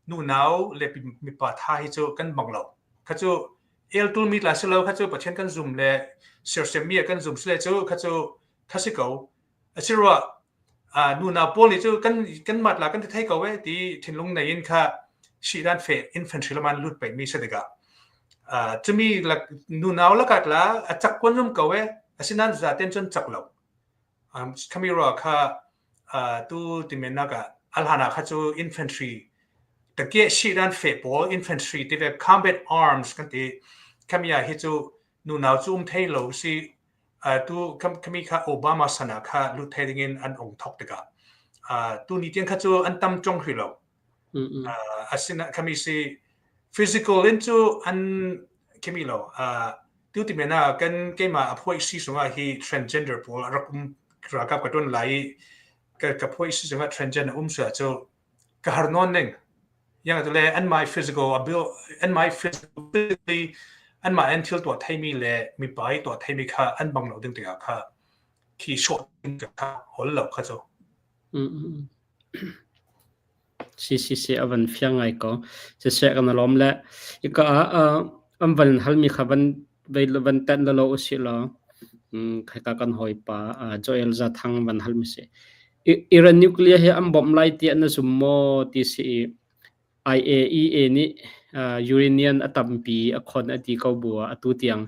nunau le mipa tha hi cu kan bang lo. Kha cu el tul mi tla si lo kha cu Pathian kan zum le sersiam mi kan zum si le cu kha cu kha si ko. Asiruah nunau pawl nih cu kan kanmah la kan ti thei ko e ti thinlung nei in kha sidan fe infantry laman lut pei mi si tikah cumi lak nunau lakat la a cak kuan zum ko e asinan zaten cun cak lo khami ro kha tu timenak ah alhana kha cu infantry take sidan fe pawl infantry ti ve combat arms kan ti khamia hi cu nunau cu um thei lo si Tu khami kha Obama san ah kha lut thai dingin an ong thok tikah tu ni tiang kha cu an tam chong hrih lo. Asina khami si physical in cu an khimi lo. Tu ti mena kan keima a phoi si sunga hi transgender pawl rak um ralkap ka tuan lai ka ka phoi si sunga transgender um su cu ka har nawn ning. Yang tu le an my physical abil an my physically an mah an thil tuah theimi le mipa i tuah theimi kha an bang lo ding tikah kha khi short kha hol lo kha cu. Si si si avan fiang ngai ko. Si se kan lom le ika an van halmi kha van van tan lo usi lo khai ka kan hoi pa Joel Za Thang van halmi si. Iran nuclear hi an bawmh lai tiah na zum maw ti si i IAEA nih uranium a tampi a khon a ti ko bu ah atu tiang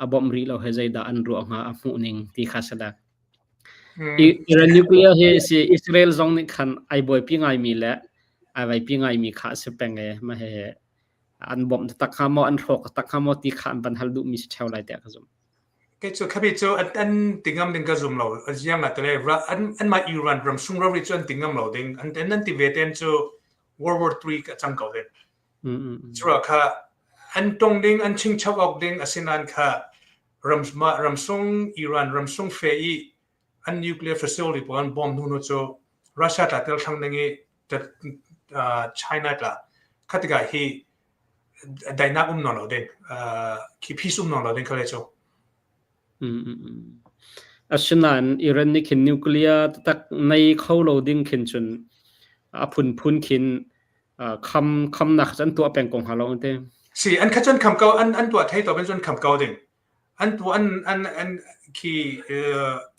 a bawmh rih lo hi zeidah an ruah hnga a hmuh ning ti kha si le. Iran nuclear hi si Israel zong nih khan ai buaipi ngaimi le ai vaipi ngaimi kha a si peng e ma he an bawmh tak hnga maw an hrawk tak hnga maw ti kha an van hal duhmi si ṭheo lai tiah ka zumh. Kei cu khabi cu an, an ti ngam ding ka zum lo. Ziang ah tale an an mah Iran ram sung rori cu an ti ngam lo ding. An an ti ve ten cu World War III ka cang ko ding. Cura kha an tong ding an chingchap awk ding asinan kha ram ma ram sung Iran ram sung fe i an nuclear facility pawl an bomb hnu cu Russia tla tel thlang ding i China tla khatika hi daihnak um nawn lo ding khi peace um nawn lo ding kha le cu. Asinain Iran nih khin nuclear taktak nei kho lo ding khin cun a phunphun khin kham khamnak an tuah peng ko hnga lo te. Si an kha cun kham ko an an tuah thei to ben cun kham ko ding. An tu an an an khi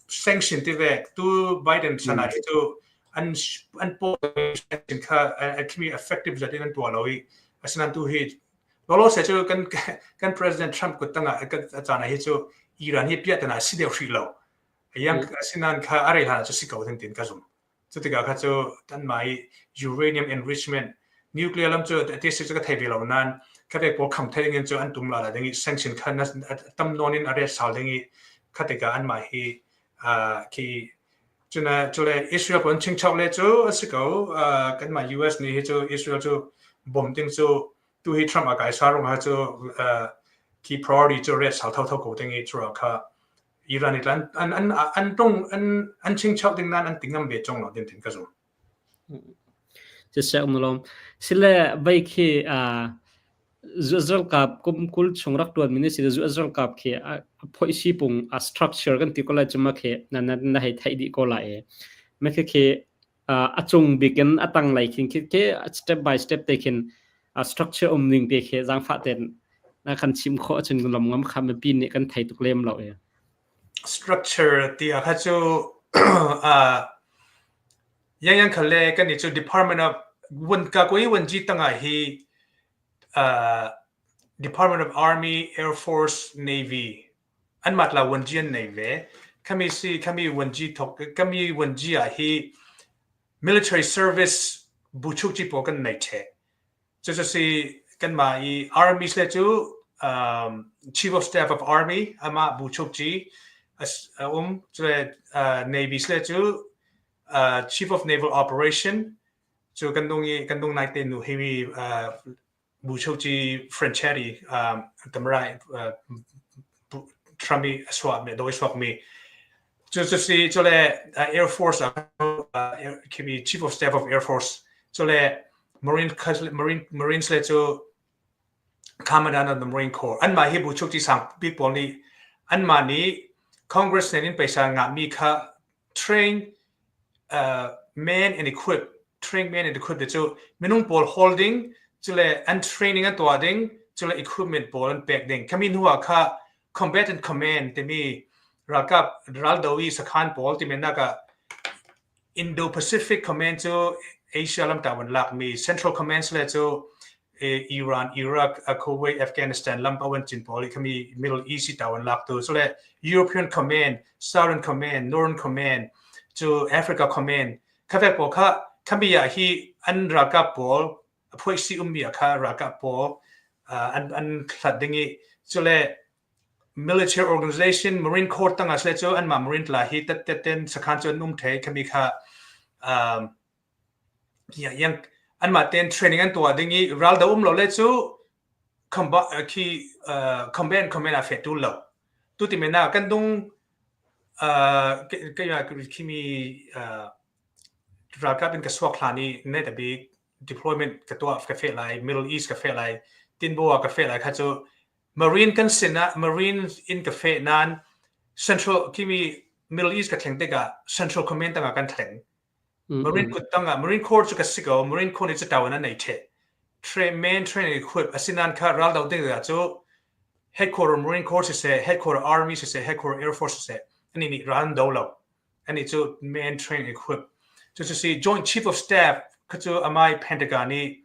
sanction ti ve tu Biden sana khi cu an an po sanction kha khimi effective zat in an tuah lo i asinain tu hi lolo se cu kan kan president Trump kut tangah a caan hi cu Iran hi piahtana si deuh hrih lo yang asinain kha a rei hlan cu si ko ding tin ka zum. Cu tikah kha cu anmah i uranium enrichment nuclear lam cu ti si cu ka thei ve lo nain kha ve pawl kham thei ding in cu an tum la la ding i sanction kha tam nawn in a ret sal ding i kha tikah anmah hi khi cuna cule Israel pawl chingchok le cu a si ko kanmah US nih hi cu Israel cu bom ding cu tu hi Trump a kai sa rung ha cu khi priority cu ret sal tho tho ko ding i cu kha Iran i an an an an tong an an chingchok ding nan an tingam ve chong lo din tin ka zum. Siseh umlom. Sile vai khi a ralkap kum kul chung rak tuan mi ni si zu ralkap khi a phoi si pung a structure kan ti ko lai chuma khi na na na hei thai di ko lai e me khi khi a cung bik in a tang lei khin khi khi step by step te khin a structure um ning te khi zangfah ten na kan chim khawh cun lom ngam kha mipi nih kan thei tuk lem lo e. Structure ti a kha cu. Yang yang khal le kan nih cu Department of 文ka koi 文ji tangah hi Department of Army, Air Force, Navy anmah tla 文ji an nei ve. Khami si khami 文ji thok khami 文ji ah hi military service buchukci pawl kan nei ṭheh. Cucu si kanmah i Army le cu Chief of Staff of Army amah buchukci a um. Cule Navy le cu Chief of Naval Operation cu kan nung i kan nung nai te nu hi buchukci Franchetti tamrai Trump i a suah mi doi suak mi cu si cule Air Force khi Chief of Staff of Air Force cule Marine Marine Marines le cu Commandant of the Marine Corps anmah hi buchukci sang bik pawl nih anmah nih Congress nih in paisa ngahmi kha train man and equip train man and equip cu minung pawl holding cule an training an tuah ding cule equipment pawl an pek ding khami hnu ah kha combatant command timi ralkap raldo i sakhan pawl timi nak ah Indo-Pacific Command cu Asia lam tawan lakmi Central Command le cu Iran, Iraq, Kuwait, Afghanistan lam pawan cin pawl i khami Middle East tawan lak tu so le European Command, Southern Command, Northern Command cu Africa Command khavek pawl kha khami ah hi an ralkap pawl a phuaisi ummi ah kha ralkap pawl an hlat ding i cule military organization Marine Corps tangah sile cu anmah Marine tla hi tet ten sakhan cu an um thei khami kha yang anmah ten training an tuah ding i ral do um lo le cu khi combat command a fet tul lo tu ti mena kan dung khimi ralkap in ka suak hlan i ne ta bik deployment ka tuah ka fe lai Middle East ka fe lai Tinbo ka fe lai kha cu Marine kan sin ah Marine in ka fe nan Central khimi Middle East ka thleng tikah Central Command tangah kan thleng Marine kut tangah Marine Corps cu ka si ko Marine Corps nih cu tawan an nei the train main training equip asinan kha ral do ding cu headquarter Marine Corps siseh headquarter Army siseh headquarter Air Force siseh ani nih ral an do lo ani cu main training equip cu cu si Joint Chief of Staff kha cu amai Pentagon i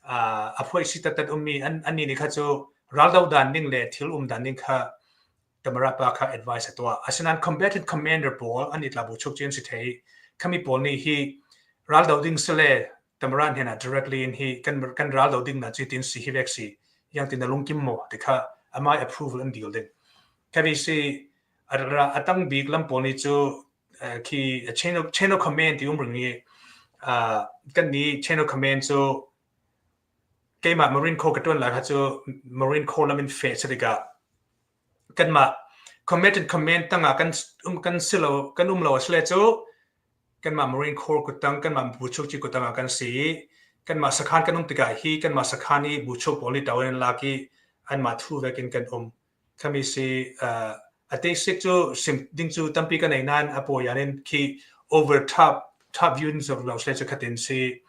a phuai si tatat ummi an ani nih kha cu ral do dan ning le thil um dan ning kha Tamara pa kha advice a tuah. Asinain combatant commander pawl an itla bu chuk chin si thei. Khami pawl nih hi ral do ding sile Tamara hnen ah directly in hi kan kan ral do ding na chi tin si hi vek si yang tin na lungkim mo ti kha amai approval an deal ding. Kami si atang bik lam pawl nih cu khi chain of command ti um ring i kan ni chain of command cu keimah Marine Corps ka tuan lai kha cu Marine Corps lam in fe si tikah kanmah combatant command tangah kan um kan si lo kan um lo asile cu kanmah Marine Corps kuttang kanmah buchukci kuttang ah kan si i kanmah sakhan kan um tikah hi kanmah sakhan i buchuk pawl nih ṭawn an lak i anmah thu vekin kan um khami si a te sik cu sim ding cu tampi ka nei nain a pawi in khi over top top view in lo sle cu khatin si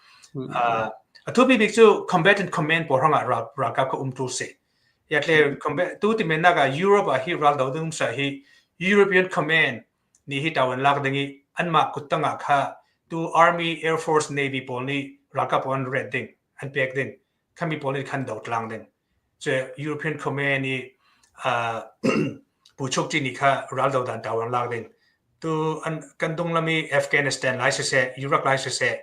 a thu bik cu combatant command pawl hrangah ralkap ka um tu si yatle combat tu ti men nak ah Europe ah hi ral do ding sa hi European command ni hi tawan lak ding i anmah kuttang ah kha tu Army, Air Force, Navy pawl nih ralkap pawl an ret ding an pek ding khami pawl nih khan do tlang ding cu European Command i Buchukci nih kha raldo dan tawan lak ding tu an kan dung lami Afghanistan lai siseh Iraq lai siseh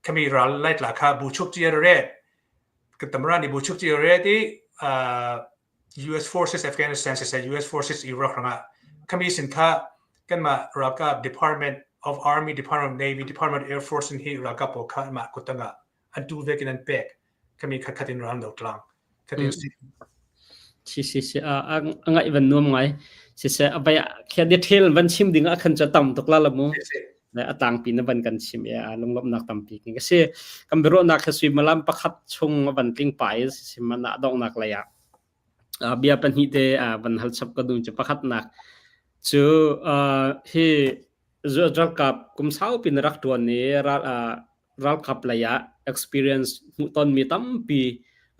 khami ral lai tla kha Buchukci a ret tamra nih Buchukci a ret i US forces Afghanistan siseh US forces Iraq rangah khami sin kha kanmah ralkap Department of Army, Department of Navy, Department of Air Force in hi ralkap pawl kha mah kutang ah an tu vekin an pek kami khat khat in ral do tlang khatin si. Si si si a ngai van nuam ngai si se a vai khia detail van chim ding a khan cha tam tuk la la mu le a tangpi na van kan chim e a lunglawmh nak tampi king si kan biro nak kha sui malam pakhat chung van tling pai si mana dong nak laya bia pahnih te van hal chap ka dun chu pakhat nak chu hi ralkap kum saupi na rak tuan ni ral ralkap lei ah experience hmuhtonmi tampi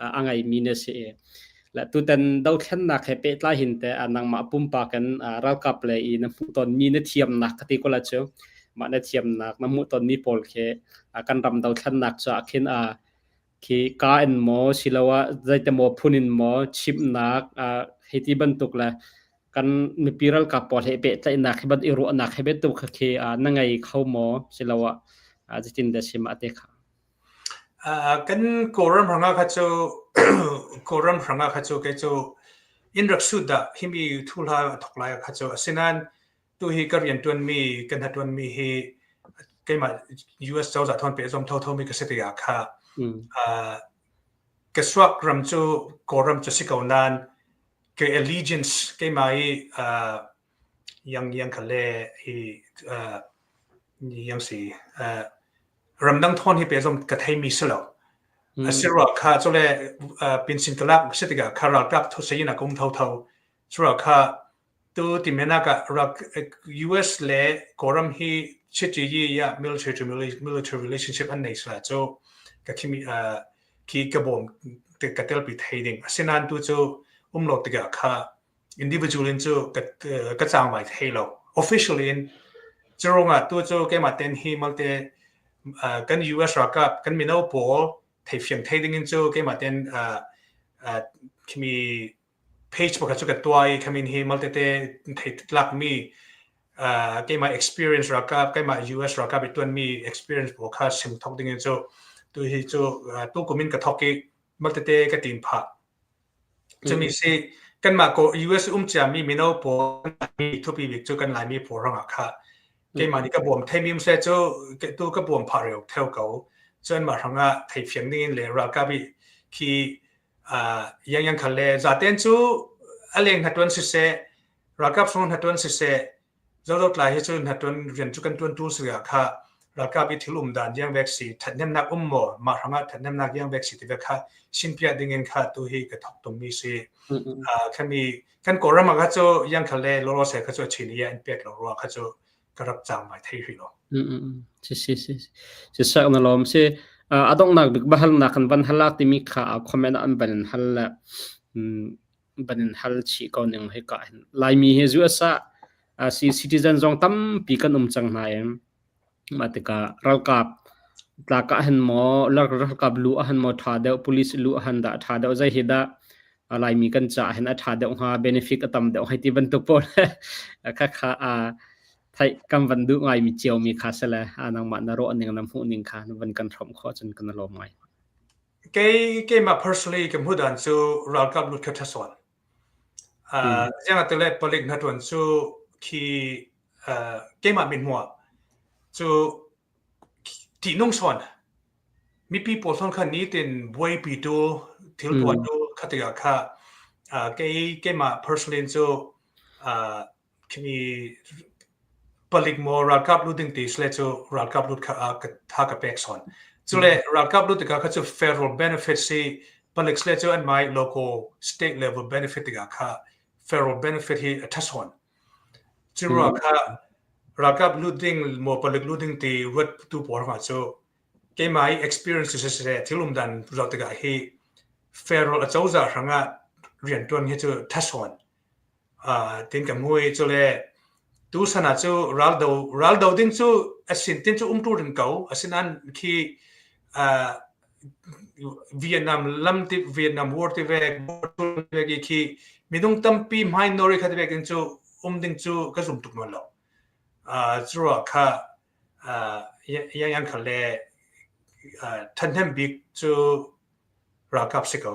a ngeimi na si i le tutan dothlennak he pehtlai hin te nangmah pumpak in ralkap lei i na hmuhtonmi na thiamnak ka ti ko la cu. Mah na thiamnak na hmuhtonmi pawl khi kan ram dothlennak caah khin khi ka in maw siloah zeite maw phun in maw chimhnak hei ti bantuk le kan mipi ralkap pawl he pehtlaihnak hi ban i ruahnak he bantuk khi na ngei kho maw siloah zeitin dah si mah te kha? Kan Kawlram hrangah kha cu Kawlram hrangah kha cu kei cu inn rak sut dah himi thuhla a thok lai kha cu asinain tuhi ka rianṭuanmi kan hnaṭuanmi hi keimah US cozah thawn pehzom thothomi ka si tikah kha ka suak ram cu Kawlram cu si ko nain ke allegiance keimah i yang yang kha le hi yang si ramdang thawn hi pehzom ka theimi si lo. A si rua kha cule pension ka lak si tikah kha ralkap thusayin a kum thotho cu kha Tu timenak ah rak US le Kawlram hi chiti ya military to military relationship an nei sala cu ka khimi khi ka bawm ka telpi thei ding. Asinain tu cu um lo tikah kha individual in cu ka cang mai thei lo. Officially in curungah tu cu keimah ten hi malte kan US ralkap kan mino pawl theifiang thei ding in cu keimah ten khimi page pakhat cu ka tuah i khamin hi maltete thei tlakmi keimah experience ralkap keimah US ralkap i tuanmi experience pawl kha sim thok ding in cu tu hi cu tu kum in ka thok i maltete ka tin phah. Cumi si kanmah ko US um ciami mino pawl mi thupi bik cu kan Laimi pawl rangah kha keimah nih ka bawm theimi um se cu tu ka bawm phah reu theo ko. Cun mah hrangah theifiang ding in le ralkap i khi Yangyang khal le zaten cu a leng hnatuan siseh, ralkap sung hnatuan siseh, zozo tlai hi cu hnatuan rian cu kan tuan tu si kha ralkap i thil um dan yang vek si thathnemnak um maw mah hrangah thathnemnak yang vek si ti vek kha sinpiah ding in kha tu hi ka thok tum mi si. Khami kan Kawlram ah kha cu yang khal le lolo se kha cu chin i an pek lo rua kha cu ka rak cang mai thei hrih lo. Si si si si sak na lawm si a donghnak bik bahalnak kan van halak timi kha comment an van in hal le ban in hal chih ko ning hi ka hin Laimi hi US ah si citizen zong tampi kan um cang hna em mah tikah ralkap tlak ah hin maw ralkap lu ah hin maw tha deuh police lu ah hin dah tha deuh zei hi dah Laimi kan caah hin a ṭha deuh hnga benefit a tam deuh hei ti bantuk pawl kha kha theih kan van duh ngaimi ciomi kha si le nangmah na ruah ning na hmuh ning kha na van kan hrawmh khawh cun kan lawm ngai. Kei keimah personally ka hmuh dan cu ralkap lut kha ṭha Ziang ah tile palik hna ṭuan cu khi keimah min hmuh ah cu ṭihnung sawn. Mipi pawl thawng kha nitin buaipitu thil tuahtu kha tikah kha kei keimah personally in cu khimi palik maw ralkap lut ding ti sile cu ralkap lut kha tha ka pek sawn. Cule ralkap lut tikah kha cu federal benefit si palik sile cu an mai local state level benefit tikah kha federal benefit hi a ṭha sawn. Cu ruang kha ralkap lut ding maw palik lut ding ti ruattu pawl hrangah cu keimah i experience siseh thil um dan zoh tikah hi federal acozah hrangah rianṭuan hi cu ṭhasawn tin ka hmu i cule tusan ah cu raldo raldo ding cu asin tin cu umtu rin ko asinain khi Vietnam lam ti Vietnam War ti vek vek i khi minung tampi hmai nori kha ti vek in cu um ding cu ka zum tuk nawn lo. Cu ruah kha yang yang khal le ṭhahnem bik cu ralkap si ko.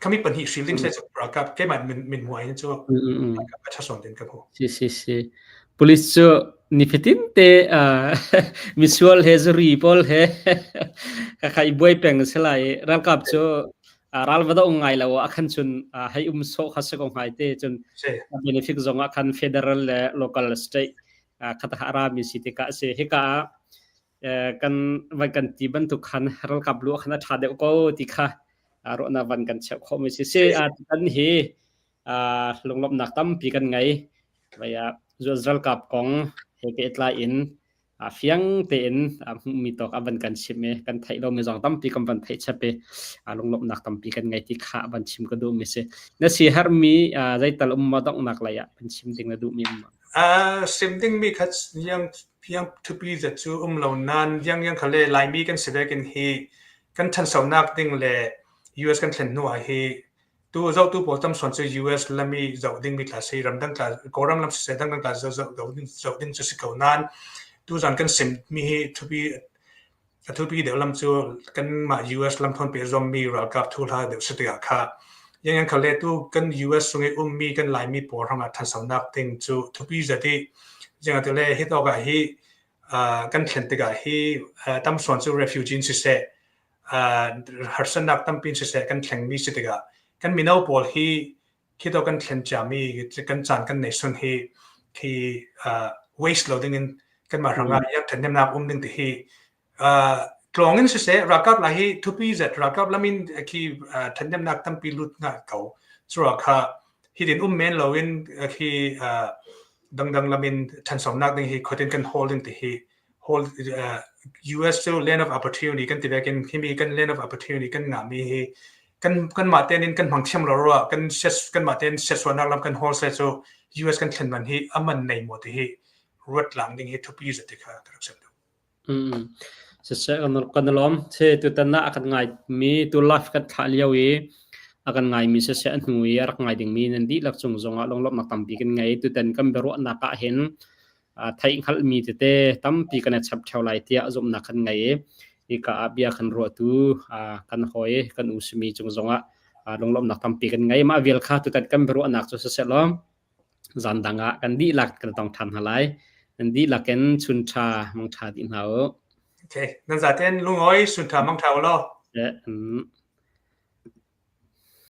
Khami pahnih hril ding se cu ralkap keimah min hmuai in cu ralkap a ṭha din ka hmu. Si si si. Police cu nifatin te misual he zuri pawl he ka khai buai peng si lai ralkap cu ral va do ngai lo a khan chun hei um so kha se ko ngai te chun benefit zong ah khan federal le local state khata ra mi si tikah si hika kan van kan ti bantuk khan ralkap lu khan a ṭha deuh ko ti kha ruahnak van kan cheuh khawh mi si si kan hi lunglawmhnak tampi kan ngei vaya ralkap kong he pehtlai in fiang tein hmuhmi tawk a van kan chim i kan theih lomi zong tampi kan van theih chap i lunglawmhnak tampi kan ngei ti kha van chim ka duhmi si na si hermi zeital um ma donghnak lei ah van chim ding na duhmi um sim dingmi kha yang. Fiang thupi zet cu um lo nain iangiang kha le Laimi kan si vekin hi kan ṭhansonak ding le US kan thlen hnu ah hi tu zohtu pawl tam sawn cu US lam i zoh dingmi tla si ramdang tla Kawlram lam siseh dangdang tla zoh ding cu si ko nain tuzan kan simmi hi thupi A thupi deuh lam cu kanmah US lamthawnpi a zuammi ralkap thuhla deuh si tikah kha yangyang kha le tu kan US chung i ummi kan Laimi pawl hrangah ṭhansonak ding cu thupi zat i zeicahtiah hi tawk ah hi kan thlen tikah hi tam sawn cu refugee in siseh harsatnak tampi in siseh kan thlengmi si tikah kan mino pawl hi khi to kan thlen ciami kan caan kan nei sun hi khi waste lo ding in kanmah hrangah yang ṭhathnemnak um ding ti hi tlawng in siseh ralkap lai hi thupi zet ralkap lamin khi ṭhathnemnak tampi lut nga ko cuah kha hi din um men lo in khi dangdang lamin ṭhansonak ding hi khotin kan hold ding ti hi whole US cu land of opportunity kan ti vekin himi kan land of opportunity kan ngahmi hi kan kanmah tein in kan hmang thiam lo ruah kan ses kanmah tein setsuanak lam kan hawl se cu US kan thlen man hi aman nei maw ti hi ruat lang ding hi thupi zati kha ka rak sem duh. Siseh kan lawm che tutan ah a kan ngai mi tu live kan thlah lio i a kan ngai mi siseh a hnu i a rak ngai ding mi nan dihlak cung zongah lunglawmhnak tampi kan ngei tutan kan biaruahnak ah hin theih hngalhmi tete tampi kan i chap ṭheo lai tiah zumhnak kan ngei i hika ah bia kan ruahtu kan hawi kan u simi cung zongah lunglawmhnak tampi kan ngei. Mah vial kha tutan kan biaruahnak cu siseh law zan dang ah kan dihlak kan tong ṭhan hna lai. Nan dihlak in chun ṭha mang ṭha dih hna u. Okay, nan zaten lungawi sun ṭha mang ṭha u law. Eh, mm.